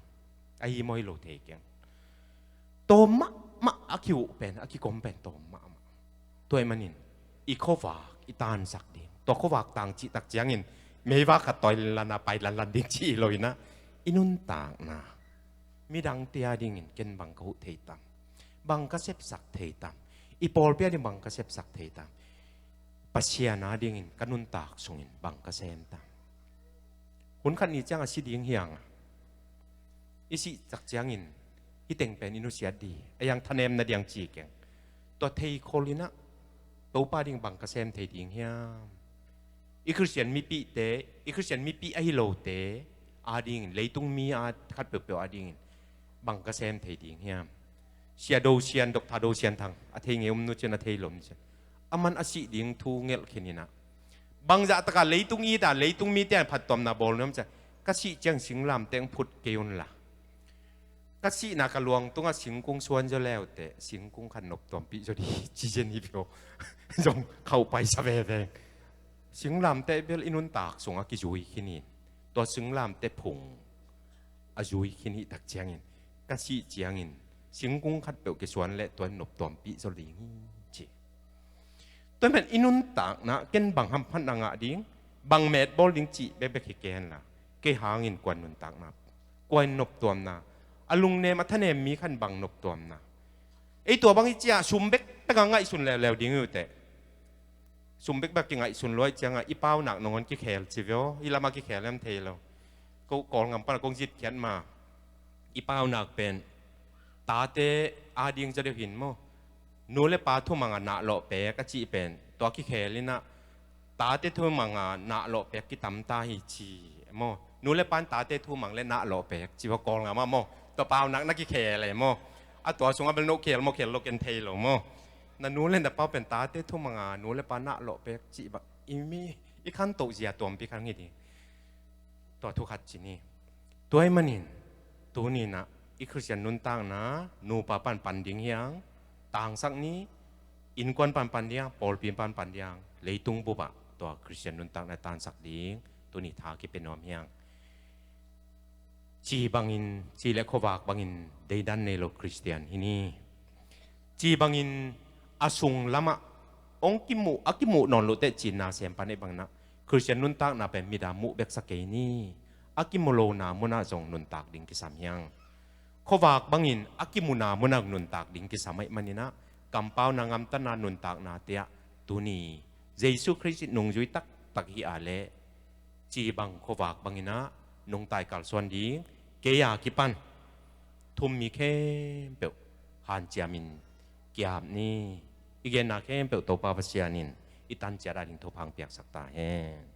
Ahi mawi lo thei keng. Tawm mahmah a kihuh pen, a kikom pen tawm mahmah. Tua ahih manin i khuavak i tansak ding, tua khuavak tang cih tak ciangin meivak khat tawi lanlan a pai lanlan ding cih lo inah, i nuntakna midangte a dingin ken bang ka huh thei tam? Bang ka sepsak thei tam? I pawlpi a ding bang ka sepsak thei tam? Pasian a dingin ka nuntak sungin bang ka sem tam? Hun khat ni ciang a si ding hiang a, i sih tak ciangin hih teng pen i nusiat di, a hiang thanemna diang ci keng. Tua theikhol inah Topa ding bang ka sem thei ding hiam? I Khristian mipihte, i Khristian mipih ahi lote adingin, leitung mi a khat peuhpeuh adingin bang ka sem thei ding hiam? Sia Do Sian, Doctor Do Sian Thang, a thei ngei om nu cian, a thei lo nu cian, aman a sih ding thu ngelh khin inah, bangzah taka leitung it a, leitung mite an phattuamna bawl nuam cian, ka sih ciang singlamteh hong phut kei unla, ka sihna ka luang tungah singkung suan zaw leuteh singkung khat noptuampih zaw ding hi, ci zen hi pio. Zong khauh paisa veve. Singlamteh bel i nuntak sungah kizui khin in, tua singlamteh phung a zui khin hih tak ciangin, ka sih ciangin singkung khat peuh kisuan leh tua in noptuampih zaw ding hi, ci. Tua hi man i nuntakna ken bang hamphatna ngah ding, bang met bawl ding cih bekbek hi kei henla, kei hangin kuan nuntakna, kuan noptuamna, a lungnem a thanem mi khan bang noptuamna? Ei, tua bang i ciah sum bekbek a ngaihsun leuleu ding uh teh. Sum bekbek kingaihsun luai ciangah i paunak nangawn kikhel ci veo, i lamah kikhel em thei lo. Ko Kawlngam pana kong zitkhiat ma, i paunak pen tate ading zaw deuh hin maw, nu le pa thumanga nahlawh pek a cih pen tua kikhel inah, tate thumanga nahlawh pek kitamta hi ci maw. Nu le pan tate thumang le nahlawh pek ci va Kawlngam ah maw, tua paunak na kikhel e maw. A tua sungah bel no khel maw khel lo ken thei lo maw. Na nu le na pa pen tate thumanga nu le pa nahlawh pek cih va i mi, i khantoh zia tuampi khan hi ding. Tua thu khat ci ni. Tua ahih manin tuninah i Khristian nuntakna nupa pan pan ding hiang, tangsak ni. Innkuan pan pan ding hiang, pawlpi pan pan ding hiang, leitung bupah tua Khristian nuntakna tansak ding tuni tha kipia nuam hiang. Ci bangin, ci le khuavak bangin deidan nei lo Khristian hi ni. Ci bangin a sung lamah hong kimuh, a kimuh nawn lohteh cinna sempa neih banginah Khristian nuntakna pen mit a muh beksa kei ni. A kimu lona munah zong nuntak ding kisam hiang. Khuavak bangin a kimuna munah nuntak ding kisam ahih maninah kampauna ngamtatna nuntaknate ah tuni Jesu Khrist nungzui taktak hi a leh ci bang khuavak banginah nungta i kalsuan ding. Kei a kipan thummi khempeuh hanciamin ki-ap ni. I genna khempeuh Topa Pasian in i tanciat a ding thupha hong piaksak ta hen.